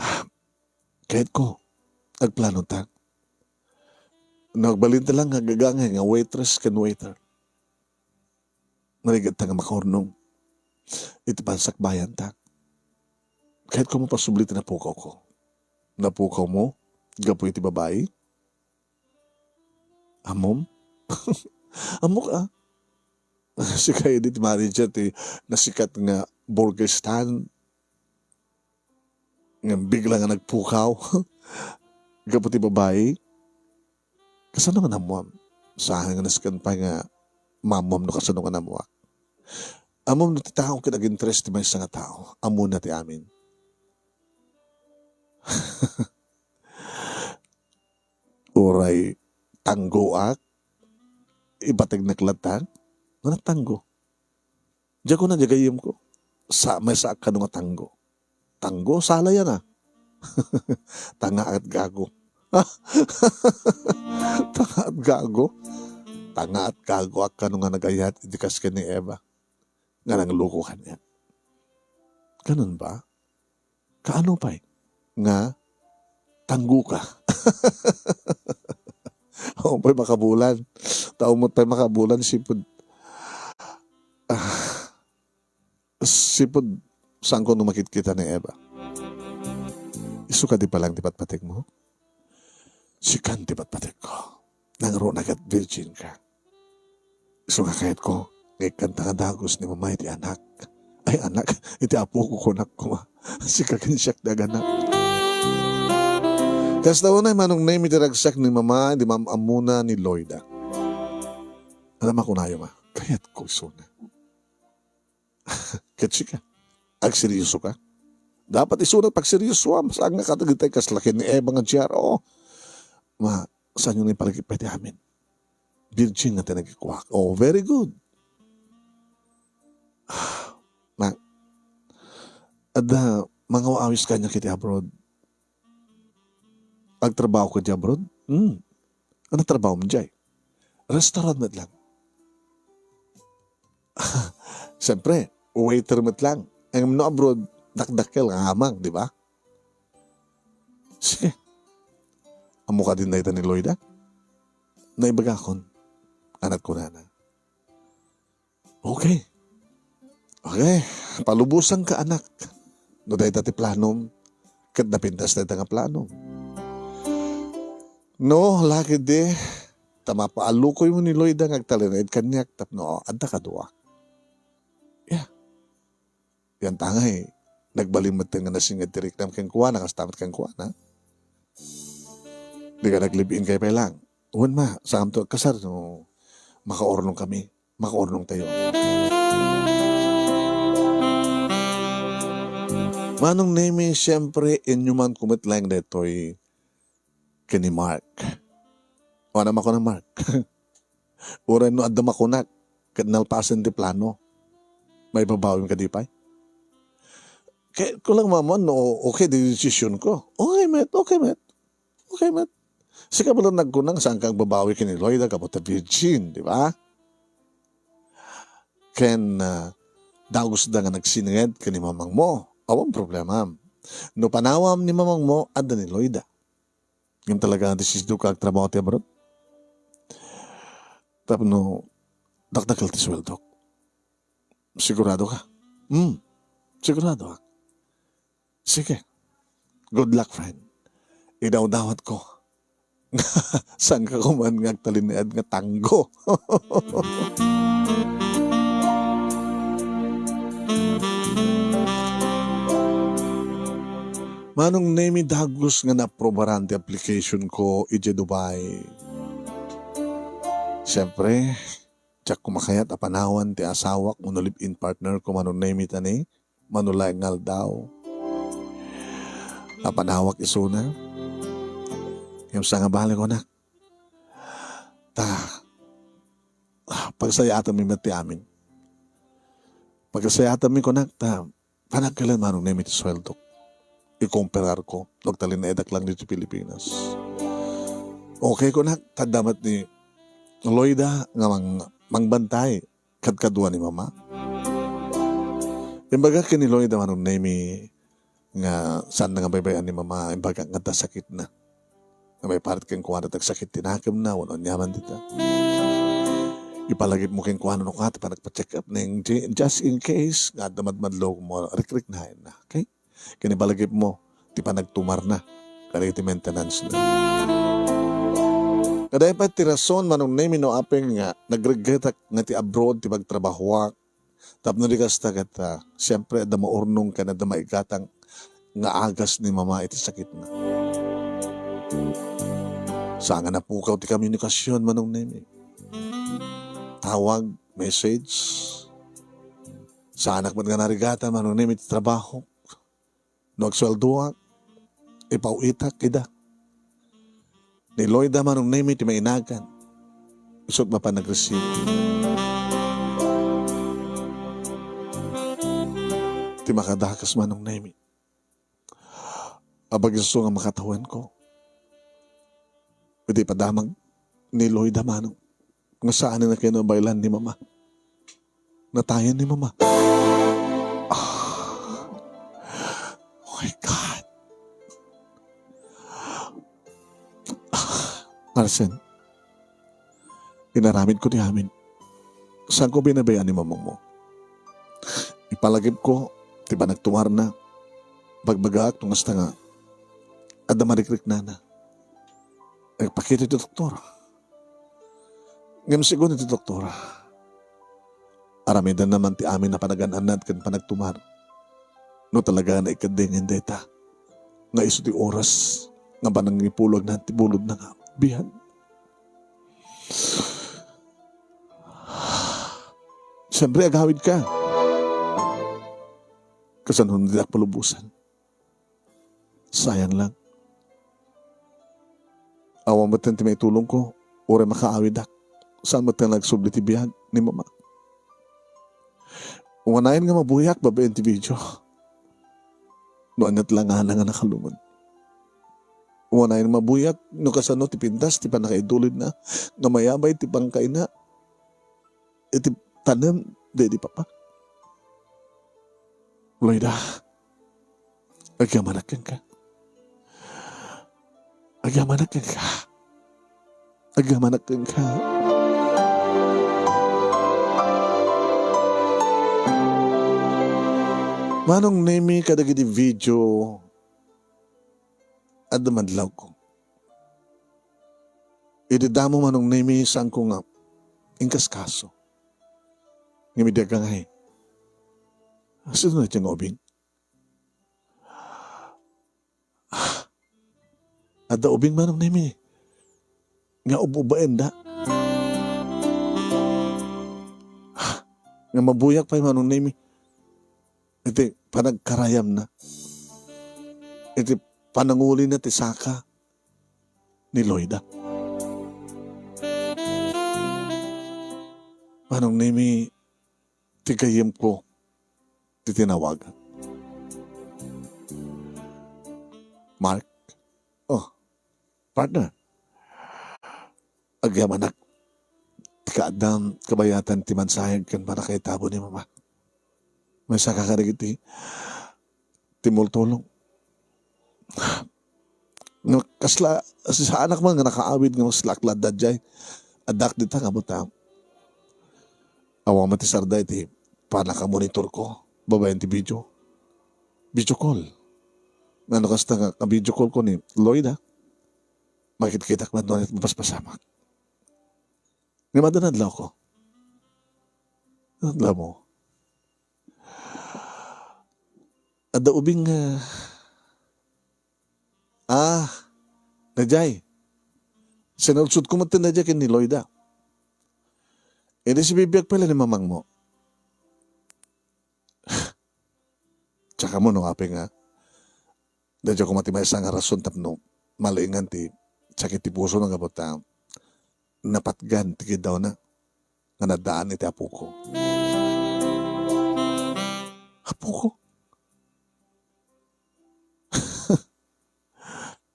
Ah, kayatko, agplanonta. No agbalinta lang nga agagangay nga waitress ken waiter, narigatta nga makaurnong iti pansakbayanta. Kayatko mapasubli ti napukawko." "Napukawmo gapu iti babai? Ammom?" "Ammok, a. Sika idi ti manager ti nasikat nga burger stand nga bigla nga nagpukaw gapu ti babai. Kasano nga naammoam?" Saan nga nasken pay nga maammoam no kasano nga naammoak. "Ammom no ti tao ket aginteres ti maysa nga tao. Ammona ti amin." Uray tanggoak, ipategnek latta. Ngana tanggo. Diak kunana, diak gayyemko. Sa, maysaak kano nga tanggo. Tanggo, sala yan, a. Tangaat gago. Tangaat gago. Tangaat gagoak kano nga nagayat idi kas ken ni Eva. Nga nangloko kaniak. Ganun ba? Kaano pay nga tanggoka? Awan pay makabulan. Tao met pay makabulan, sipud, ah, sipud saanko no makitkita ni Eva. Isu kadi pay laeng ti patpategmo? Sikan ti patpategko. Nangruna ket virgin ka. Isu nga kayatko nga ikkanta nga dagus ni mama iti anak. Ay, anak, iti apoko, kunak koma. Sika ken siak ti aganak. Kasta unay, Manong Nemi, ti ragsak ni mama, idi maam-ammona ni Loida. Alam, makunayo, ma, kayatko isuna. Ket sika, agseryoso ka? Dapat isuna ti pagseryosoam, saan nga kadagitay kasla ken ni Eva nga G R O. Ma, saanyo nga ipalagip pay ti amin? Virgin nga ti nagikuak. Oh, very good. Ma, adda mangaw-awis kaniak iti abroad. Agtrabaho ka di abroad? Hmm. Ano trabaho mo jay? Restaurant met lang. Siyempre, waiter met lang. Ang no abroad, dakdakkel nga amang, di ba? Sige. Ammo kadin dayta ni Loida? Naibagakon. Anak ko nana. Okay. Okay. Palubosanka, anak. No dayta ti planom, ket napintas dayta nga planom. No, laki di, ta mapaalukoymo ni Loida nga agtalinaed kaniak tapno adda kadua. Yeah. Yan tangay, nagbalin met nga nasinged ti riknam kenkuana, kasta met kenkuana. Di ka nag-live-in kay pay lang. Wen ma, saanto agkasar no makaurnong kami, makaurnong tayo. Manong Nemi, siyempre, inyuman ko met lang daytoy ken ni Mark. O, ano makuna, Mark? Uray no adda makunak, ket nalpasen ti plano. Maibabawim kadi pay? Kay, kulang maman, no, okay, di desisyon ko. Okay, met, okay, met. Okay, met. Sika bala nagkuna nga saan ka agbabawi ken ni Loida, gapu ta virgin, di ba? Ken, ah, dagus da nga nagsinged ken ni mamang mo. Awan problema. No panawam ni mamang mo, adda ni Loida. Ngem talaga nga desidido ka agtrabaho ti abroad? Tapno dakdakkel ti sueldok. Sigurado ka? Hmm, sigurado ak. Sige. Good luck, friend. Idawdawat ko. Saan ka kuman nga agtalinaed nga tanggo? Manong Nemi, dagus nga naaprobaran ti application ko idiay Dubai. Siyempre, diak kumakayat a panawan ti asawak wenno live-in partner ko, Manong Nemi, ta ni Manong Laeng nga aldaw. Napanawak isuna. Ngem saan nga bale, kunak. Ta, ah, pagsayaatanmi met ti amin. Pagsayaatanmi, kunak, ta panagkelen, Manong Nemi, ti sueldok. Ikomparar ko, no agtalinaedak lang ditoy Pilipinas. Okay, kunak, ta adda met ni Loida nga mang-, mangbantay kadkadua ni Mama. Imbagak ken ni Loida, Manong Nemi, nga saanna nga baybay-an ni Mama, imbagak nga adda sakitna. Nga maiparit kenkuana ti agsakit ti nakemna, wenno aniaman dita. Ipalagipmo kenkuana no kua ti panagpa-check up na ju-, just in case nga adda madmadlog mo, rikriknaenna. Okay? Ken ipalagipmo ti panagtumarna kadagiti maintenance na. Kadayta pay ti rason, Manong Nemi, no apay nga nagreggetak nga ti abroad ti pagtrabahoak, tapno di kasta ket, ah, siempre, adda maurnong ken adda maigatang nga agas ni Mama iti sakitna. Saan nga napukaw ti komunikasion, Manong Nemi. Tawag, message. Saanak met nga narigatan, Manong Nemi, ti trabaho. No agsueldoak, ipaw-itak ida. Ni Loida, Manong Nemi, ti mainagan. Isut' mapan nag-receive. Ti makadakes, Manong Nemi. Abagiso nga makatawenko. Iti padamag ni Loida, Manong, nga saan nga kinabaylan ni Mama. Natayen ni Mama. Ah. Oh my God. Ah. Arsen, inaramid ko ti amin. Saan ko binabayaan ni mamang mo? Ipalagip ko ti panagtumarna. Bagbagaak no kasta nga adda marikriknana. Nagpakita ti doktor. Ngem segun ti doktor, aramidenna man ti amin a panagan-anad ken panagtumar. No talaga nga naikeddengin dayta, nga isu ti oras nga panangipulo agnaed ti bulodna nga biag. Siyempre, agawidka. Kasano diak palubosan? Sayang lang. Awan metten ti maitulongko, uray makaawidak. Saan metten nagsubli ti biag ni Mama. Umanayon nga mabuyak babaen ti video. No aniat langana nga nakalumod. Umanay mabuyak no kasano ti pintas ti pannakaitulidna nga mayabay ti pangkaina iti tanem daydi papa. Loida, agyamanak kenka. Agyamanak kenka. Agyamanak kenka. Manong Nemi, kadagiti video, adda madlawko. Idi damo, Manong Nemi, saanko nga inkaskaso. Ngem idi agangay, sino nga ubing? Adda ubing, Manong Nemi, nga ub-ubaenda. Nga mabuyak pay, Manong Nemi, iti panagkarayamna, iti panangulina ti saka ni Loida. Manong Nemi, ti gayyemko ti tinawagan. Mark? Oh, partner. Agyamanak ti kaaddam kabayatan ti mansayeg ken pannakaitabo ni Mama. Maysa ka kadagiti tumultulong. Nga kasla, saanak man nga nakaawid nga kasla ak la adda diay. Addak dita nga buta. Awan met ti sarda iti panakamonitorko babaen ti video. Video call. Nga no kasta nga, nga video call ko ni Loida, makitkitak met no mapaspasamak. Ngem adda nadlawko. Adda mo. Adda ubing nga, ah, daydiay. Sinalsodko met daydiay ken ni Loida. Idi sibibiag pay la ni mamangmo. Tsaka mo no apay nga, daydiay koma ti maysa nga rason tapno malingan ti sakit ti puso na gapu ta napatgan ti kiddawna nga naddaan iti apoko. Apoko?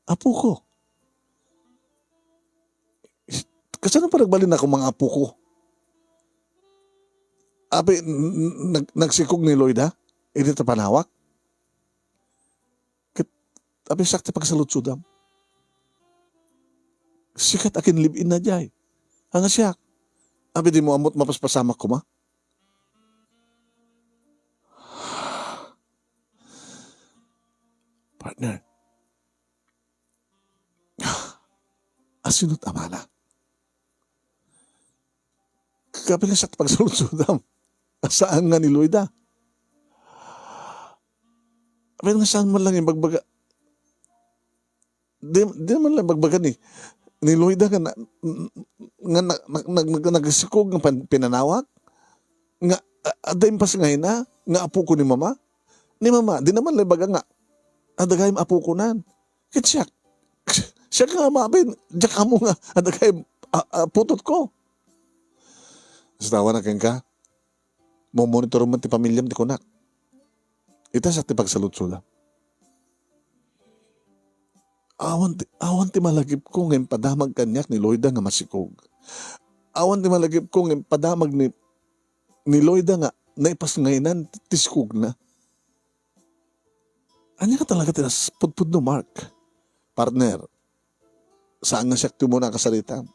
Apoko? Kasano pa nagbalin ako mga apoko? Apay, n-, n-, nag-, nagsikog ni Loida? Idi ta panawak? Ket, apay, siak ti pagsaludsodam. Sikat akin live-in na diay. Anga siak? Apay, di mo ammot mapaspasamak koma? Partner, asino't amana? Kape nga siak pagsaludsodam. Saan nga ni Loida? Apay nga saan man lang ibagbaga. Di, di man lang ibagbaga ni, ni Loida nga na, nga na, na, na, na, nagsikog nga pan-, pinanawak. Nga, a-, adda impas nga ina, nga apoko ni mama. Ni mama, di naman lang ibaga nga, adda gayam apokonan. Ket siak, siak nga ama, apay, diak ammo nga adda gayam a-, apototko. Sitawa na kenka, momonitor man ti pamiliam ti kunak. Ita sa ti pagsaludsodam. Awan ti, awan ti malagipko nga impadamag kaniak ni Loida nga masikog. Awan ti malagipko nga impadamag ni, ni Loida nga naipasngaynan ti sikogna. Ania ka talaga ti nas-, pudpudno, Mark? Partner, saan nga siak ti umuna a kasarita?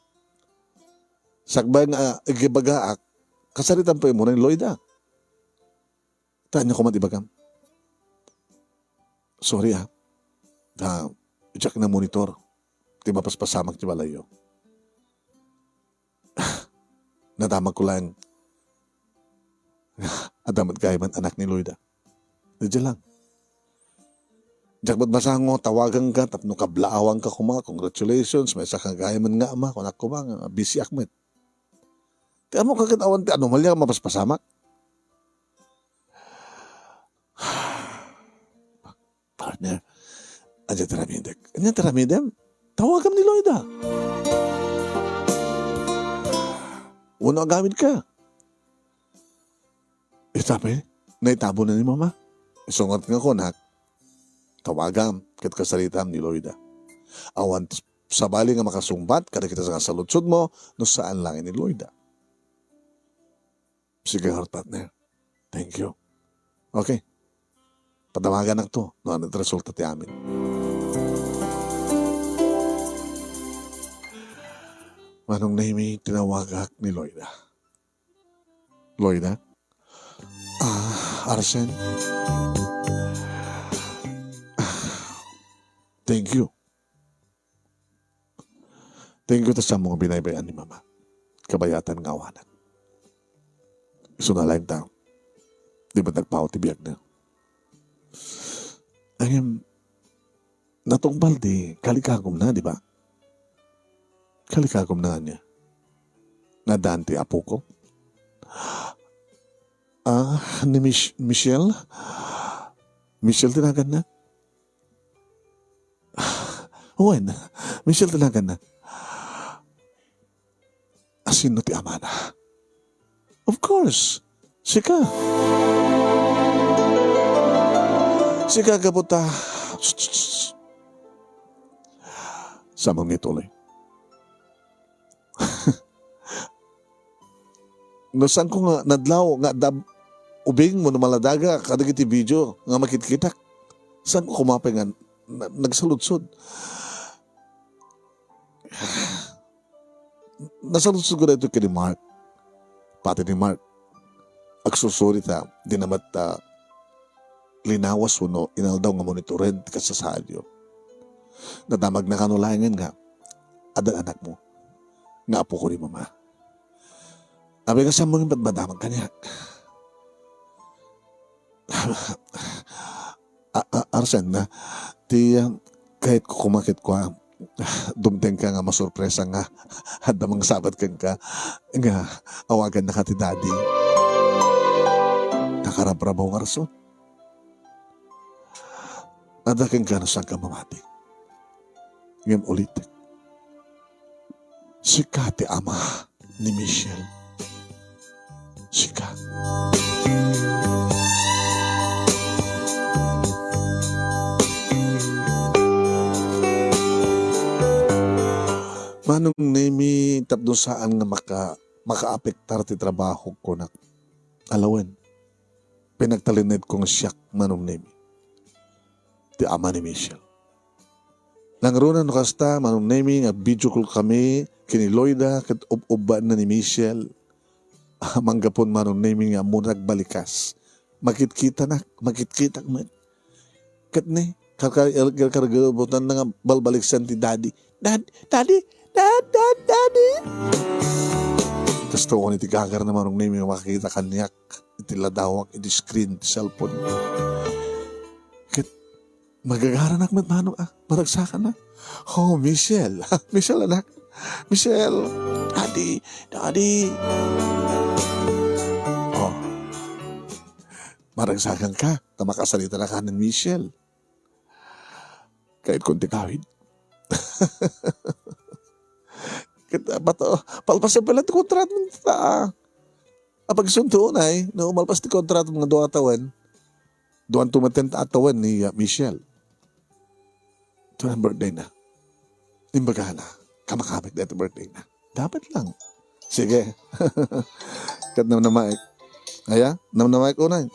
Sakbay nga, ah, igibagaak, kasaritam pay umuna ni Loida. Ta ania koma ti ibagam? Sorry, ah. Ta, diak namonitor ti mapaspasamak ti balayyo. Nadamagko laeng. Adda met gayam anak ni Loida. Daydiay lang. Diak met masango, tawaganka tapno kablaawanka koma, congratulations, maysa ka gayam nga ama, kunak koma nga, busy ak met. Ti ammok ket awan ti anomalya nga mapaspasamak. Partner, ania ti aramidek? Ania ti aramidem? Tawagam ni Loida. Wenno agamidka. Ita pay, naitabo na ni mama. Isu ngarud nga kunak, tawagam ket kasaritam ni Loida. Awan sabali nga makasungbat kadagiti nga saludsodmo no saan laeng ni Loida. Sige, heart partner. Thank you. Okay. Padamaganakto no ania ti resulta ti amin. Manong Nemy, tinawagak ni Loida. Loida? Ah, Arsene? Thank you. Thank you ta saanmo nga binaybay-an ni Mama. Kabayatan nga awanak. Isuna laeng ta, di met nagpaut ti biagna. Ngem, natungpal ti kalikagumna, di ba? Kalikagumna ania? Nga addaan ti apoko? Ah, ni Mich-, Michelle? Michelle ti naganna? Wen, Michelle ti naganna. Asino ti amana? Of course, sika. Sika, gapu ta. Saanmo nga ituloy? No saanko nga nadlaw nga adda ubing wenno maladaga kadagiti video nga makitkitak, saanko koma pay nga na-, nagsaludsod. Nasaludsodko daytoy ken ni Mark. Pati ni Mark, agsursuri ta, di na met, ah, linawas wenno inaldaw nga monitoren ti kasasaayo. Nadamagna kano laengen nga addan anakmo nga apoko ni Mama. Apay nga saanmo nga madamag kaniak? A-, a-, Arsene, ti, ah, kayatko koma ket kua, dumtengka nga masurpresa nga adda mangsabat kenka nga awagannaka ti daddy. Nakarabrabaw nga rason. Adda kenka no saanka mamati. Ngem ulitek, sika ti ama ni Michelle. Sika. Manong Nemy, tapno saan nga maka-, makaapektar ti trabahok, kunak. Alawen, pinagtalinaedko nga siak, Manong Nemy, ti ama ni Michelle. Nangruna no kasta, Manong Nemy, nga video call kami ken ni Loida ket ub-ubbaenna ni Michelle. Manggapun, Manong Nemy, nga ammona agbalikas. Makitkitanak, makitkitak met. Ket ni, karkar-, karkargabutanna nga balbaliksan ti daddy. Dad-, daddy, dad-, dad-, daddy. Kasta unay ti gagarna, Manong Nemy, nga makakita kaniak iti ladawak iti screen ti cellphone. Ket magagaranak met, Manong, ah, maragsakanak. Oh, Michelle. Michelle, anak. Michelle. Daddy, daddy. Oh. Maragsakanka ta makasaritanaka ken Michelle. Kayatko ti kawid. Ket, ah, bato, palpasen pay laeng ti kontrata ta. Apagsunto unay, no, malpas ti kontrata nga dua a tawen. Duanto met a tawen ni, ah, Michelle. Ito ang birthday na. Imbagana, kamakabit na ito birthday na. Dapat lang. Sige. Ket namnamaek. Aya, namnamaek unay.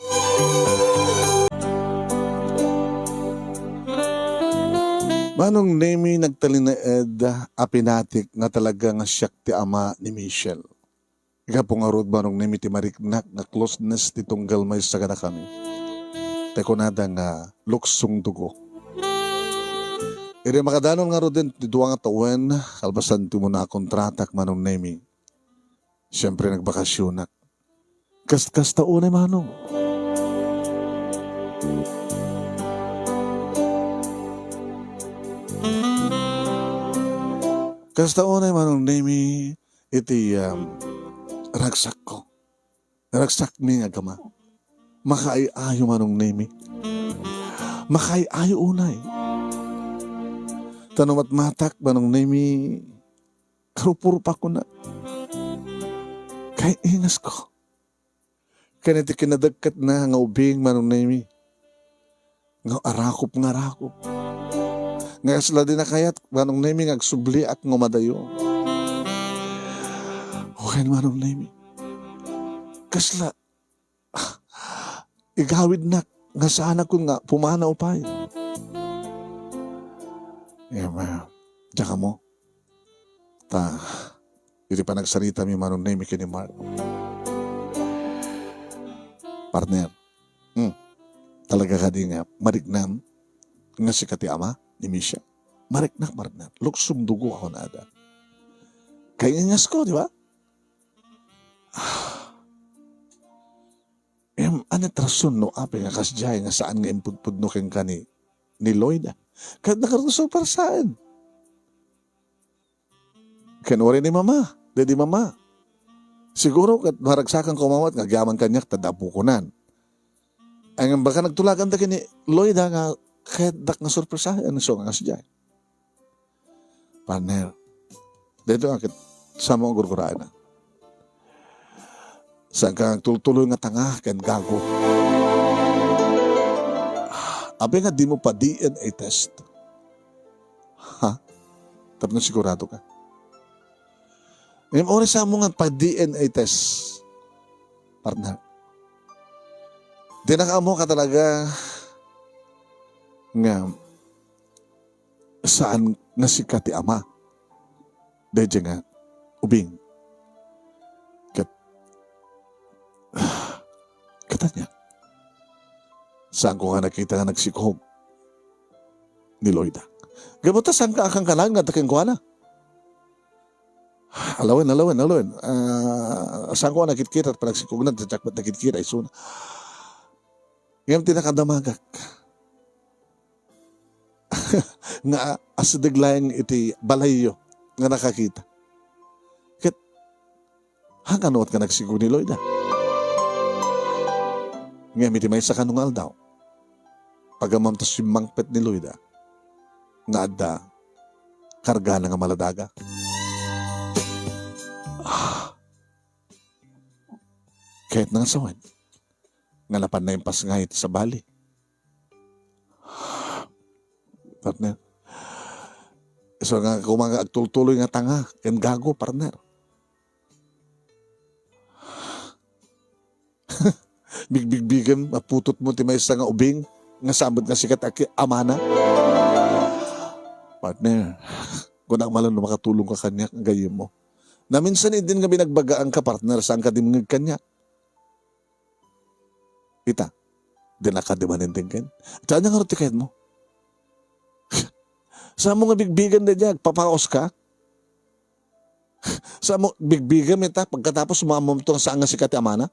Manong Nemy, nagtalinaed a pinatik nga talaga nga siak ti ama ni Michelle. Gapu ngarud, Manong Nemy, ti mariknak nga closeness ti tunggal maysa kadakami. Ti kunada nga luksong dugo. Idi makadanon ngaruden ti dua nga tawen, kalpasan ti umuna a kontratak, Manong Nemy, siyempre, nagbakasionak. Kas-, kasta unay, Manong. Kasta unay, Manong Nemy, iti, um, ragsakko. Ragsakmi nga agama. Makaay-ayo, Manong Nemy. Makaay-ayo unay. Ta no matmatak, Manong Nemy, karupurpa ko na. Kay ingas ko. Ken iti kinadagkatna nga ubing, Manong Nemy, nga arakop nga arakop. Nga kasla di nakayat, Manong Nemi, nga agsubliak nga umadayo. Wen, Manong Nemi. Kasla, igawidnak nga saanakon nga pumanaw pay. Em, ah, diak ammo. Ta, iti panagsaritami, Manong Nemi, ken ni Mark. Partner, hmm, talaga kadi nga mariknam nga sika ti ama ni Michelle? Mariknak, partner. Luksong dugo a kunada. Kay ingasko, di ba? Em, ania ti rason no apay nga kasdiay nga saan nga impudpudno kenka ni, ni Lloyd? Ket nakarusuparsaen. Ken uray ni Mama, daydi Mama. Siguro ket maragsakan koma met nga agyaman kaniak ta adda appokonan. Ay, ngem baka nagtulagan da ken ni Lloyd, ha, nga kayatdak nga sorpresaen, isu nga kasdiay. Partner, daytoy a ket, saanmo nga gurguraen, a. Saanka nga agtultuloy nga tanga ken gago. Apay nga dimo pa D N A test? Ha? Tapno sigurado ka. Ngem uray saanmo nga pa D N A test, partner. Dinak ammo ka talaga nga saan nga sika ti ama daydiay nga ubing. Ket, ket ania? Saanko nga nakita nga nagsikog ni Lloyda. Gapu ta saanka a kankanaen nga adda kenkuana. Alawen, alawen, alawen. Ah, saanko a nakitkita ti panagsikogna, diak met nakitkita, isuna. Ngem ti nakadamagak nga asideg laeng iti balayyo nga nakakita. Ket, han kano met nga nagsikog ni Lloyda? Ngem iti maysa kano nga aldaw, pagammam ta simmangpet ni Lloyda nga adda kargana nga maladaga. Ah. Kayatna nga sawen nga napanna impasngay iti sabali. Partner. Isu nga koma nga agtultuloy nga tanga ken gago, partner. Bigbigbigem a putotmo ti maysa nga ubing nga saan met nga sika ti amana. Partner, kunak man la no makatulongka kaniak nga gayyemmo. Naminsan idin nga binagbagaanka, partner, saanka dimngeg kaniak. Ita, dinaka di manindenggen. Ita, ania ngarud ti kayatmo? Saanmo nga bigbigen daydiay, agpapaos ka? Saanmo, bigbigem ita, pagkatapos maammom to nga saan nga sika ti amana?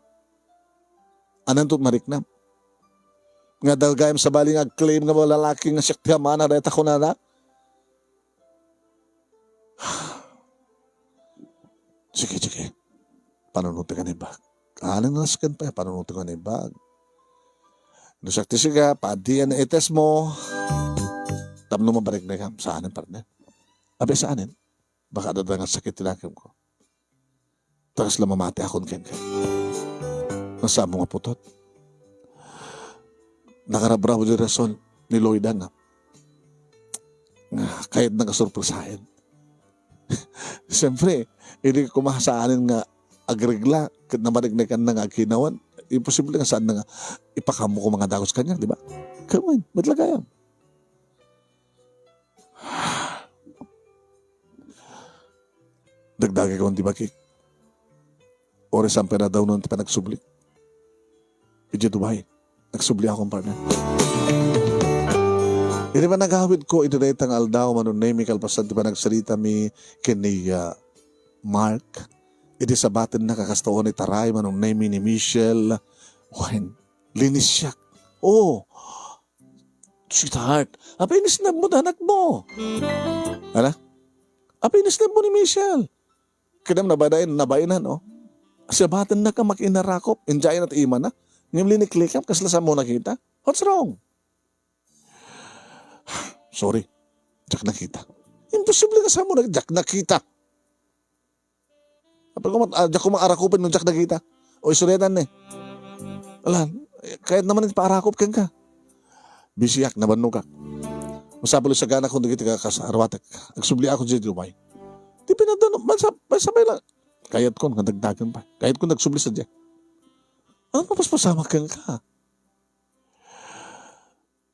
Ananto ti mariknam? Nga adda gayam sabali nga agclaim nga lalaki nga siak ti amana, dayta kunana? Sige, sige. Panunoten ka ni bag. Aling nasken pa, panunoten ka ni bag. No siak ti siga, pa-D N A test mo. Tapno mabarik na ikam. Saanen, partner? Abi, saanen? Baka adda nga sakit ti lakemko. Ta kasla mamatiakon kenka. Nasaanmo nga putot. Nakarabraw di rason ni Lloyda nga, nga kayatna nga sorpresaen. Siyempre, idi koma saanen nga agregla, ket namariknay kanna nga agkinawan, imposible nga saanna nga ipakaammo koma nga dagus kaniak, di ba? Kayatmo, met la gayam. Dagdagikon ti bakik. Uray saan pay a dawngen ti panagsubli. Idiay Dubai, nagsubliakon, partner. Iti panagawidko iti dayta nga aldaw, Manong Nemy, kalpasan ti panagsaritami ken ni, ah, Mark, iti sabatennak a kasta unay taray, Manong Nemy, ni Michelle, wen, linisiak. Oo. Sweetheart, apay inisnabmo ti anakmo? Ala? Apay inisnabmo ni Michelle? Ket nabain, nabainan, oh. Sabatennak a makinarakop, idiay na ti imana. Ngem liniklikam, kasla saanmo nakita? What's wrong? Sorry, diak nakita. Imposible nga saanmo na, diak nakita. Apay koma, ah, diak koma arakupen no diak nakita. O, istoryadan ni. Ala, kayatna man ti paarakop kenka. Bisiak, nabannogak. Masapul a saganakon dagiti kakasaruatek. Agsubliakon sadiay Dubai. Ti pinadano, mansa-, mansabay lang. Kayatkon nga dagdagen pay. Kayatkon nga agsubli sadiay. Ano mapaspasamak kenka?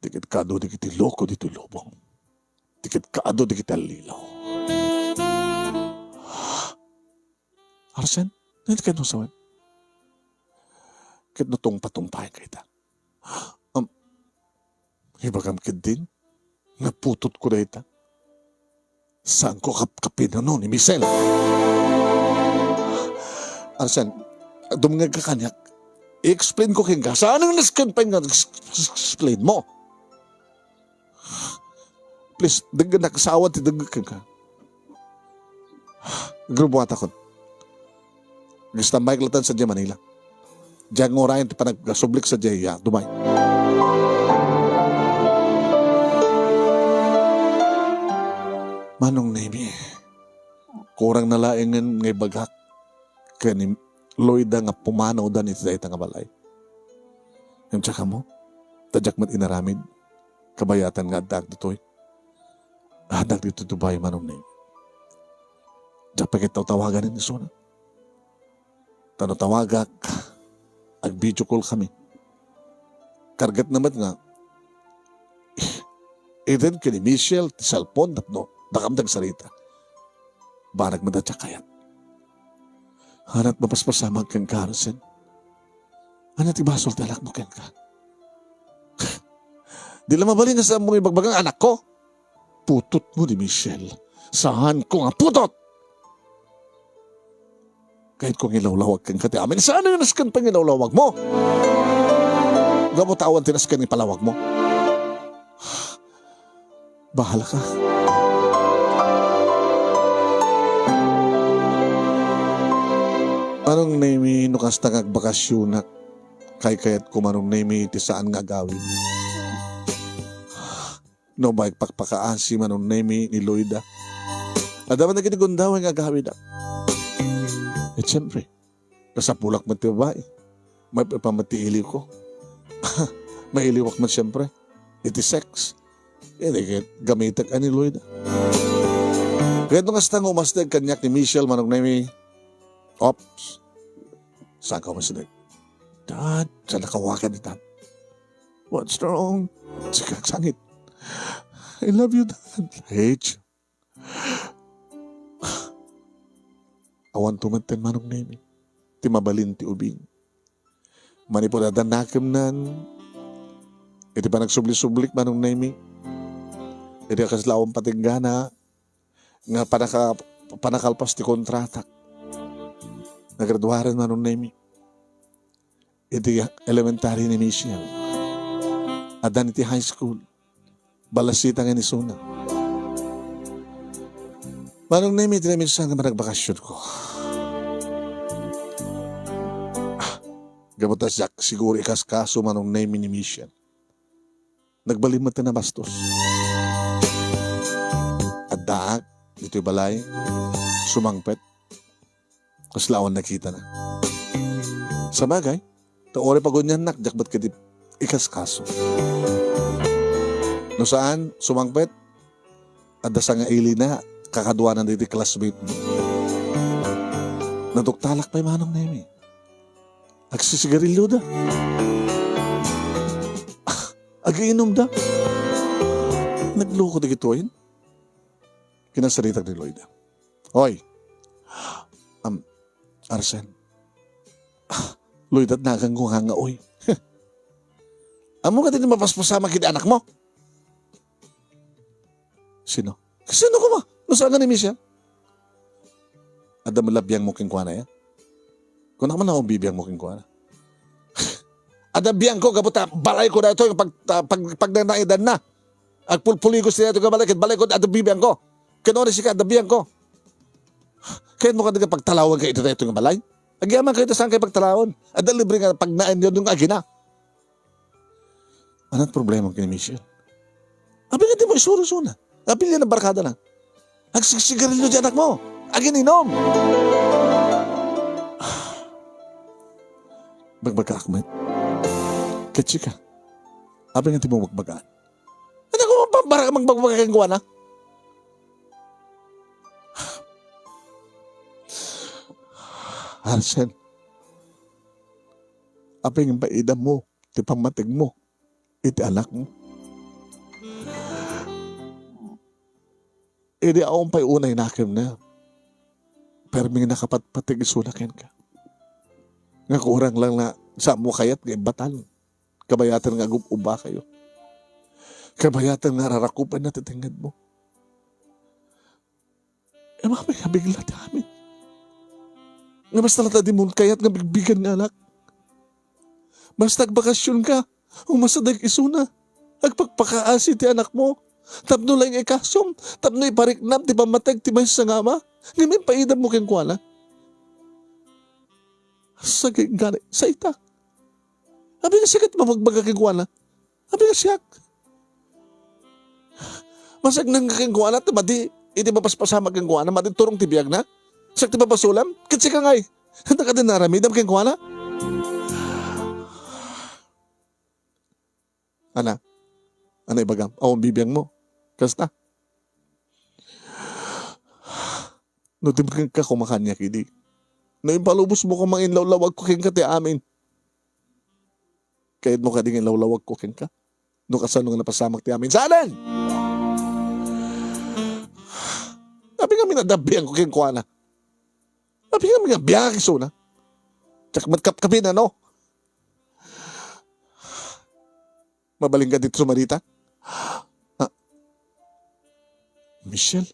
Di ket kaadu dagiti loko ditoy lubong. Di ket kaadu dagiti allilaw. Arsen, nagkano sawen? Ket no tungpatungpaenka ita. Um, ibagam ketdin nga putotko dayta. Saanko kap-, kapinano ni Michelle. Arsen, dumngegka kaniak. I-explain ko kenka. Saan nga nasken pay nga ex-, ex-, explain mo? Please, denggennak, saan ti dengngeg kenka. Grubuatakon. Nag-standby latta sadiay Manila. Diak nga urayen ti panagkasublik sadiay, ah, Dubai. Manong Nemi, kurang na laengen nga ibagak ken ni Loida nga pumanawdan iti dayta nga balay. Ngem diak ammo, ta diak met inaramid. Kabayatan nga addaak ditoy. Addaak ditoy Dubai, Manong Nemi. Diak pay ket tawtawagan ni isuna. Ta no tawagak, ag-video call kami. Kargatna met nga, ited ken ni Michelle ti cellphone tapno dakam dagsarita. Banag met a diak kayat. Ania ti mapaspasamak kenka, Arsen? Ania ti basol ti anakmo kenka? Di la mabalin nga saanmo nga ibagbaga nga anakko? Putotmo ni Michelle. Saanko nga putot! Kayatko nga ilawlawag kenka ti amin. Saan nga nasken pay nga ilawlawagmo? Gapu ta awan ti nasken nga ipalawagmo. Bahala ka. Manong Nemi, no kasta nga agbakasyonak, kaykayatko, Manong Nemi, ti saan nga agawid. No, baik pakpakaasi, Manong Nemi, ni Loida. Adda man dagiti gundaway nga agawidak. Et siyempre, kasapulak met ti babai. May pa met ti iliwko. Mailiwak met siyempre. Iti sex. Iti ket gamitek a ni Loida. Ket no kasta nga umasteg kaniak ni Michelle, Manong Nemi, ops. Saan ka umasteg? Dad, saan nakawagan ni Dad? What's wrong? Sige, sangit. I love you, Dad. I hate you. Awan tumeten, Manong Nemi, ti mabalin ti ubing. Manipud adda nakemnan, iti panagsubli-sublik, Manong Nemi, iti kasla awan patinggana, nga panaka-, panakalpas ti kontratak. Nagraduaren, Manong Nemi, iti elementary ni Michelle. Addan iti high school. Balasita nga ni isuna. Manong Nemi, iti naminsan nga managbakasyonko. Ah, gapu ta siak siguro ikaskaso, Manong Nemi, ni Michelle. Nagbalin met ti nabastos. Addaak ditoy balay, sumangpet. Kasla awan nakitana. Sabagay, ta uray paguniannak, diak met ketdi ikaskaso. No saan, sumangpet, adda sangailina, kakaduanan dagiti classmate mo. Naduktalak pay, Manong Nemi. Agsisigarilioda. Ah, agiinumda. Nagloko dagitoyen. Kinasaritak ni Loida. Oy. Am, Arsen. Ah, Loida, nagango nga nga, oy. Ammom nga ti mapaspasamak iti anakmo? Sino? Sino koma? No saan nga ni Michelle? Adda met la biangmo kenkuana, ya? Kunak man, no bibiangmo kenkuana. Adda biangko, gapu ta balayko daytoy pag, pag, pagnanaidanna. Agpulpuligos ti daytoy nga balay, ket balayko, adda bibiangko. Ken uray sika, adda biangko. Kayatmo kadi nga pagtalawenka iti daytoy nga balay? Agyamankay ta saankay pagtalawen. Adda libre nga pagnaenyo nga agina. Ania ti problemam ken ni Michelle? Apay nga dimo isuro isuna? Apay nga nabarkadana? Agsigsigarilio ti anakmo. Agininum. Bagbagaak met. Ket sika, apay nga dimo bagbagaan? Ania nga Pabaraka magbagbaga kenkuana. Arsen, apay nga impaidammo ti pammategmo iti anakmo? Idi awan pay unay nakemna, permi nga nakapatpateg isuna kenka. Nga kurang lang nga saan mo kayat nga ibatal. Kabayatan nga agub-ubbakayo. Kabayatan nga rarakupenna ti tengngedmo. Ammom nga bigla ti amin. Nga basta latta dimo kayat nga bigbigan nga anak. Basta agbakasionka, umasideg isuna. Agpakpakaasi ti anakmo. Tapno laeng ikasom, tapno ipariknam ti pammateg ti maysa nga ama. Ngem impaidammo kenkuana. Sagay gani, saita. Apay nga siak ti mabagbaga kenkuana? Apay nga siak? Masagnan nga kenkuana, ti madi, iti mapaspasamak kenkuana, madi turong ti biagna. Siak ti pabasolem, ket sika ngay. Anta kadi nga aramidem kenkuana? Ana, ana ibagam, awan bibiangmo. Kasta. No dimken ka kumakaniak idi. No impalubos mo koma nga inlawlawag ko kenka ti amin. Kayat mo kadi nga inlawlawag ko kenka? No kasano nga napasamak ti amin. Saanen! Apay nga minadabian ko kenkuana. Apay nga minadabian ko isuna. Siak met kapkapin, no? Mabalin ka dito, Marita? Ah, Michelle?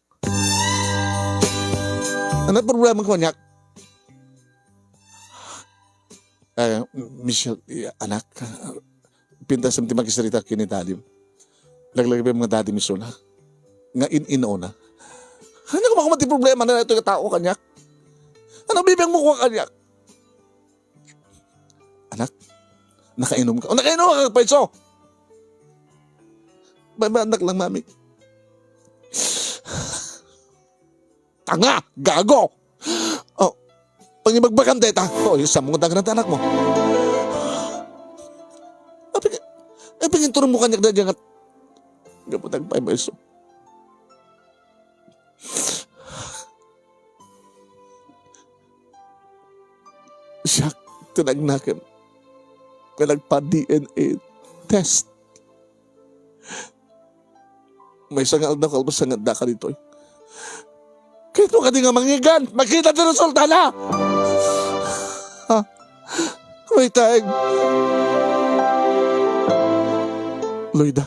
Ano problema ko, anak? Eh, Michelle, eh, anak, pintas ti makisarita ken ni Daddy. Laglagipen mo nga Daddy, Michelle, ha? Nga in-inuna. Ano ko makumat ti problema na ito yung tao, kaniak? Ano bibiang mo ko, kaniak? Anak, nakainom ka? O, nakainom ka, Paiso? Ba, ba, anak lang, mami. Tanga! Gago! O, pangibagbagam deta. O, yung samong dagan ti anak mo. Apay, apay, inturong mo kaniak na diyan at gaputag pa, Paiso. Siak, tinagnakem. Nga nagpa-D N A test. Maysa nga aldaw kalpasan nga addaka ditoy. Kayat mo kadi nga mangigan, makita ti resulta na! Ha? Wait, ay. Loida,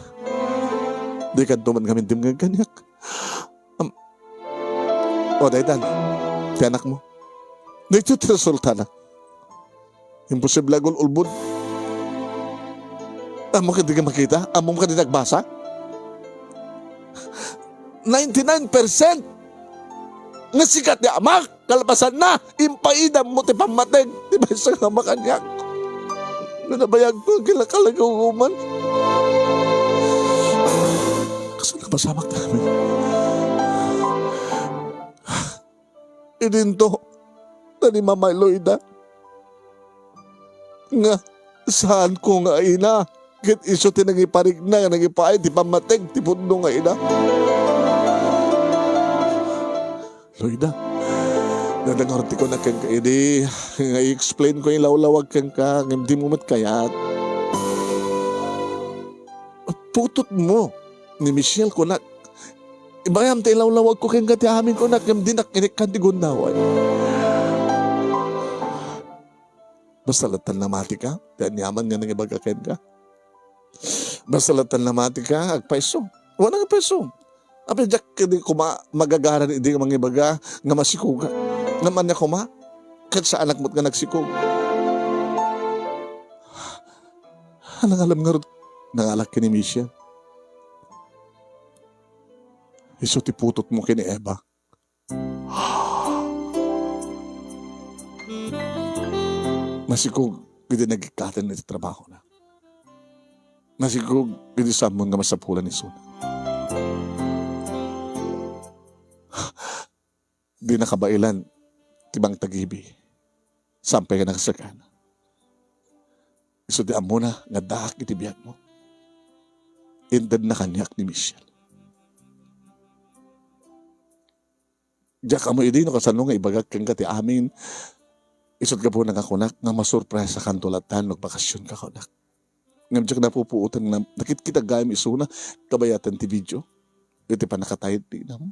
di ka duman ngamin dim nga ganiak. Am-, o, daytan, ti anak mo. Daytoy ti resulta na. Imposible agul-ulbod. Ammom kadi nga makita? Ammom kadi nga agbasa? Ninety-nine percent nga sika ti amak, kalpasanna, impaidammo ti pammateg ti maysa nga ama kaniak. Nga nabayagko, agkilakalaguman. Kasano nga masamak ti amin? Idinto, nani Mama Loida, nga saanko nga ina, ket isu ti nangiparikna nga nangipaay ti pammateg ti pudno nga ina. Loida, nadangar ti kunak kenka idi, nga i-explain ko ilawlawag kenka, ngem dimo met kayat. Putotmo ni Michelle, kunak. Ibayam ti ilawlawag ko kenka ti amin, kunak, ngem dinak inikkan ti gundaway. Basta latta namati ka, ti aniaman nga nangibaga kenka. Basta latta namati ka, agpayso. Wala nga payso. Apay, diak kadi koma magagaran idi mangibaga nga masikog. Ngem ania koma, ket saanak met nga nagsikog. Nangalem ngarud, nangalak ken ni Michelle. Isu ti putotmo ken ni Eva. Masikog idi nagikkaten iti trabahona. Masikog idi saanmo nga masapulan isuna. Di nakabailan ti mangtagibi. Saan pay nga nakasagana. Isu ti ammona nga addaak iti biagmo. intedna kaniak ni Michelle. Diak ammo idi no kasano nga ibagak kenka ti amin. Isut' gapuna nga kunak nga masurpresakanto latta no agbakasionka, kunak. Ngem diak napupuotan nga nakitkita gayam isuna, kabayatan ti video iti pannakataytayam.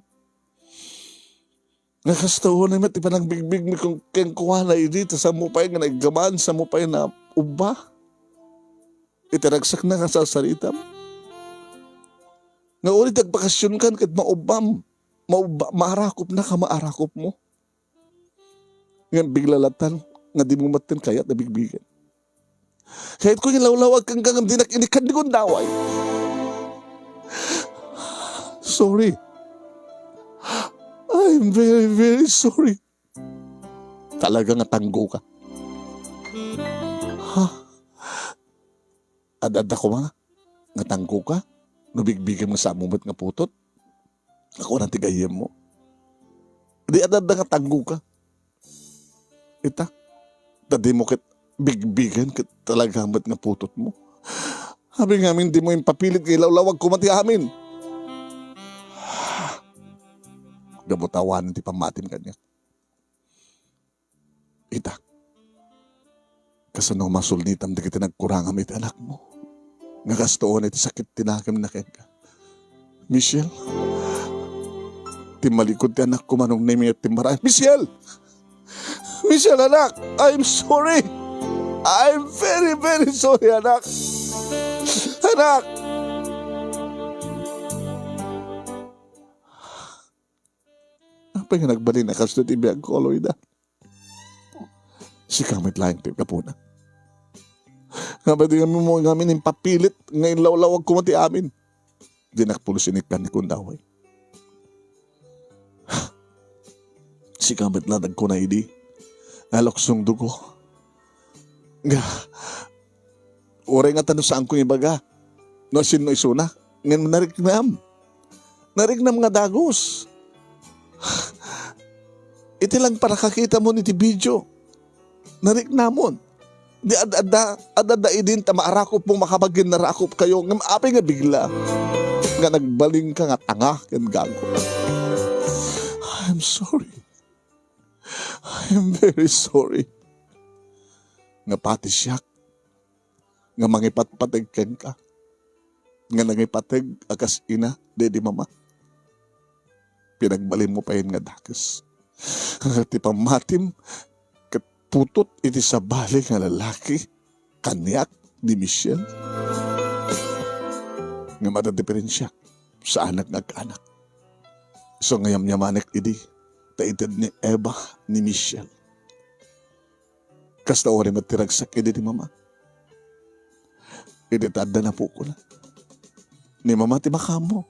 Nga kasta unay met ti panangbigbigmi ken-, kenkuana idi, ta sammo pay nga naiggaman, sammo pay naubba iti ragsakna nga sarsaritam. Nga uray ti agbakasionkan ket maubbam, maubba, maarakopnak a maarakopmo. Ngem bigla latta nga dimo metten kayat a bigbigen. Kayatko nga ilawlawag kenka ngem dinak inikkan ti gundaway. Sorry. I'm very, very sorry. Talaga nga tanggo ka. Ha? Ad-adda koma nga tanggo ka? No bigbigem nga samo met nga putot? Ako na ti gayyemmo. Di ad-adda nga tanggo ka. Ita, ta dimo ket bigbigen ket talaga met nga putotmo. Abi ngamin dimo impapilit nga ilawlawag koma ti amin. Gapu ta awanen ti pammatim kaniak. Ita, kasano masulnitam dagiti nagkurangam iti anakmo? Nga kasta unay ti sakit ti nakemna kenka. Michelle, timmalikod ti anakko, Manong Nemi, ti marayan. Michelle! Michelle, anak! I'm sorry! I'm very, very sorry, anak! Anak! Apay nga nagbalin a kasdayta ti biagko, Loida? Sika met laeng ti gapuna. Nga pwede kami mo ngamin impapilit nga inlawlawag koma ti amin. Dinak pulos inikkan ni Kundaway. Sika met la nagkuna idi nga luksong dugo. Nga, uray nga ta no saanko ibaga no sinno isuna, ngem nariknam. Nariknam nga dagus. Iti lang pannakakitam iti video, nariknamon. Di ad-adda, ad-adda idin ta maarakopmo, makabaginnaraakopkayo, ngem apay nga bigla nga nagbalinka nga tanga ken gago. I'm sorry. I'm very sorry. Nga pati siak, nga mangipatpateg kenka, nga nangipateg a kas ina daydi mama. Pinagbalinmo payen nga dakes. Ti pammatim ket putot iti sabali nga lalaki kaniak ni Michelle. Nga mada diferensiak, saanak nga agkaanak. Isu nga yamyamanek idi ta ited ni Eva ni Michelle. Kasta uray met ti ragsak idi ni Mama. Idi ta adda napukona. Ni Mama ti makaammo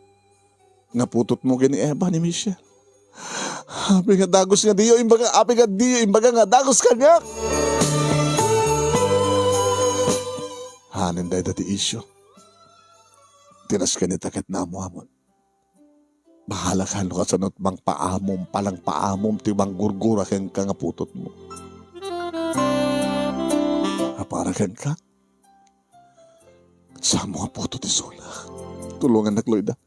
nga putotmo ken ni Eva ni Michelle. Apay nga dagus nga diyo imbaga, apay nga diyo imbaga nga dagus kaniak. Hanen dayta ti isyu. Tinasken ita ket naammoamon. Bahala ka no kasano ti mangpaamom, panangpaamom ti manggurgura kenka nga putotmo. A para kenka, samo nga putot isuna. Tulongannak, Loida.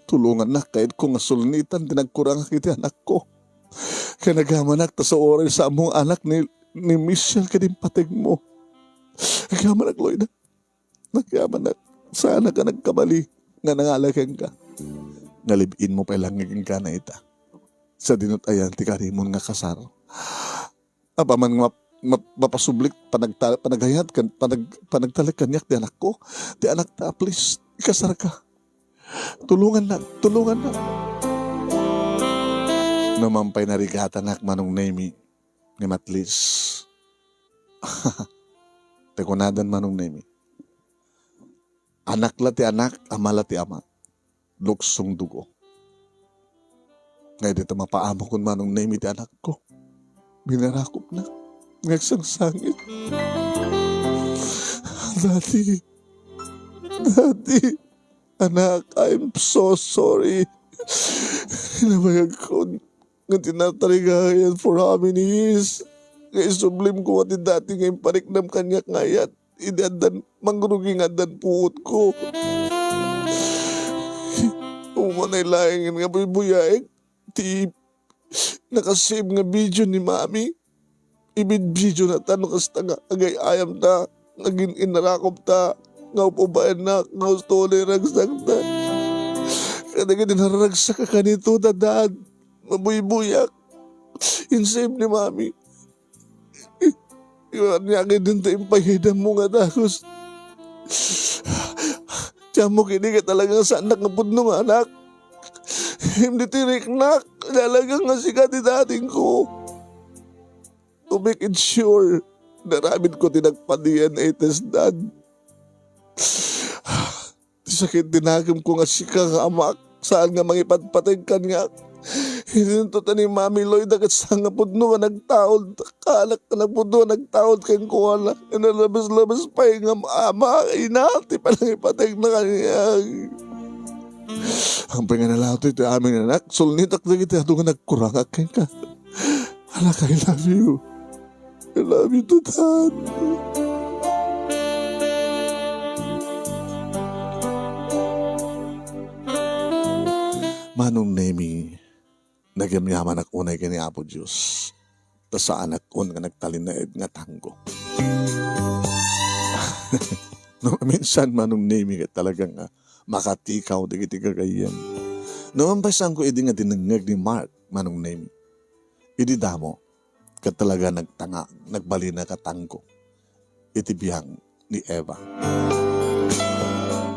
Tulongannak, kayatko nga sulnitan ti nagkurangak iti anakko. Ken agyamanak ta sa uray samo nga anak ni, ni Michelle ken impategmo. Agyamanak, Loida. Nagyamanak, saanak a nagkabali nga nangala kenka. Nalib-inmo pay laeng kenka ita. Sadino ti ayan ti karimon nga kasar. Apaman nga map-, map-, mapasublik panagta-, panagayat ken panag-, panagtalek kaniak ti anakko. Ti anakta, please, ikasarka. Tulongannak, tulongannak. No man pay narigatanak, Manong Nemi, ngem at least, ti kunadan, Manong Nemi. Anak la ti anak, ama la ti ama. Luksong dugo. Nga idi ta mapaamokon, Manong Nemi, ti anakko, binarakopnak nga agsangsangit. Daddy, Daddy, anak, I'm so sorry. Inabayagko nga tinatarigayan for how many years? Nga isublimko ti dati nga impariknam kaniak nga ayat idi addan mangrugi nga addan puotko. Unay laeng nga buybuyaek ti nakasave nga video ni Mami. Ibid video na ta no kasta nga agay-ayam ta, nagin-inarakup ta, nga up-ubaennak, nga gusto ni ragsak ta. Kadagiti naragsak a kanito, Dad, mabuybuyak. Insave ni Mami. Ania ket dinto impayedammo nga dagus. Ti ammok idi ket talaga nga saannak nga pudno nga anak. Indi ti riknak, talaga nga sika ti dating ko. To make it sure, naramid ko ti nagpa-D N A test, Dad. Ti sakit ti nakemko nga sika nga amak, saan nga mangipadpateg kaniak. Idinto ta ni Mami Loida ket saan nga pudno nga nagtaud, kaanak nga pudno nga nagtaud kenkuana. Inalabas-labas pay nga ama, ina, ti panangipategna kaniak. Ampay nga nalato iti amin, anak, sulnitak dagiti adu nga nagkurangak kenka. Anak, I love you. I love you too, Dad. Manong Nemi, nagyamyamanak unay ken ni Apo Dios, ta saanak un nga nagtalinaed nga tanggo. No, minsan, Manong Nemi, ket talaga nga makatikaw dagiti gagayyem. No, mampasanko idi nga dinengngeg ni Mark, Manong Nemi. Idi damo, ket talaga nagtanga-, nagbalin a katanggo iti biang ni Eva.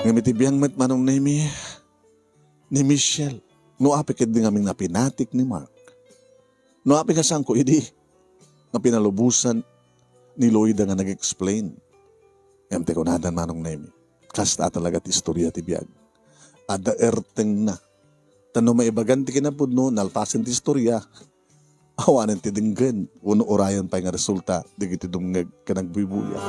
Ngem iti biang met, Manong Nemi, ni Michelle, no apay ket di ngamin napinatik ni Mark. No apay nga sanko idi nga pinalubosan ni Loida nga nag-explain. Ngem ti kunadan, Manong Nemi, kasta talaga ti istorya ti biag. Adda ertengna. Ta no maibagan ti kinapudno, nalpasen ti istorya, awanen ti denggen, wenno urayen pay nga resulta dagiti dumngeg ken agbuybuya.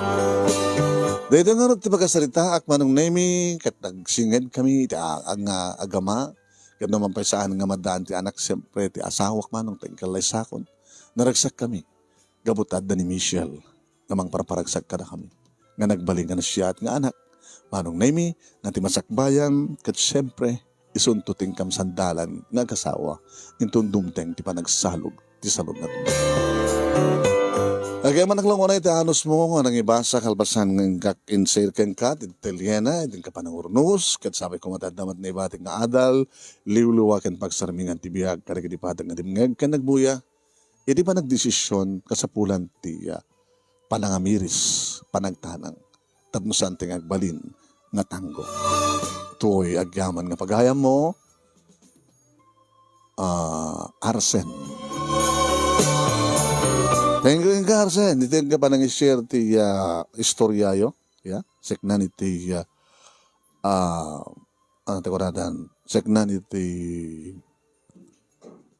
Daytoy ngarud ti pakasaritaak, Manong Nemi, ket nagsinged kami iti a-, nga agama, ket no man pay saan nga maddaan ti anak, siempre, ti asawak, Manong, ta inkallaysakon. Naragsak kami, gapu ta adda ni Michelle nga mangparparagsak kadakami, nga nagbalin nga nasayaat nga anak, Manong Nemi, nga ti masakbayan, ket siempre, isunto ti inkam sandalan nga agasawa, inton dumteng ti panagsalog ti salun nga tubig. Agyamanak lang unay ti anusmo nga nangibasa kalpasan nga inkak in-share kenka ti detalyena iti inka panangurnos, ket sapay koma ta adda met naibatik nga adal, liwliwa ken pagsarmingan ti biag kadagiti pateng nga dimngeg ken nagbuya iti panagdesision kasapulan ti, ah, panangamiris, panagtanang, tapno saan ti nga agbalin nga tanggo. Toy agyaman nga pagayammo, ah, Arsen. Thank you, Inka Arsen. Iti nga panang-share ti, ah, istoryayo. Ya, seknan iti, ah, ah, ano ti kunadan? Seknan iti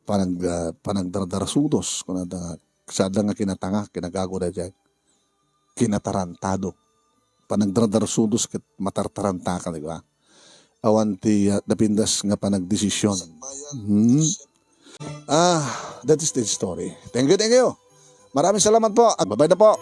panag-, ah, panagdardarsudos, kunada, sada nga kinatanga, kinagago daydiay. Kinatarantado. Panagdardarsudos ket matartaranta ka, di ba? Awan ti, ah, napintas nga panagdesisyon. Hmm. Ah, that is the story. Thank you, thank you. Maraming salamat po. Agbabay na po.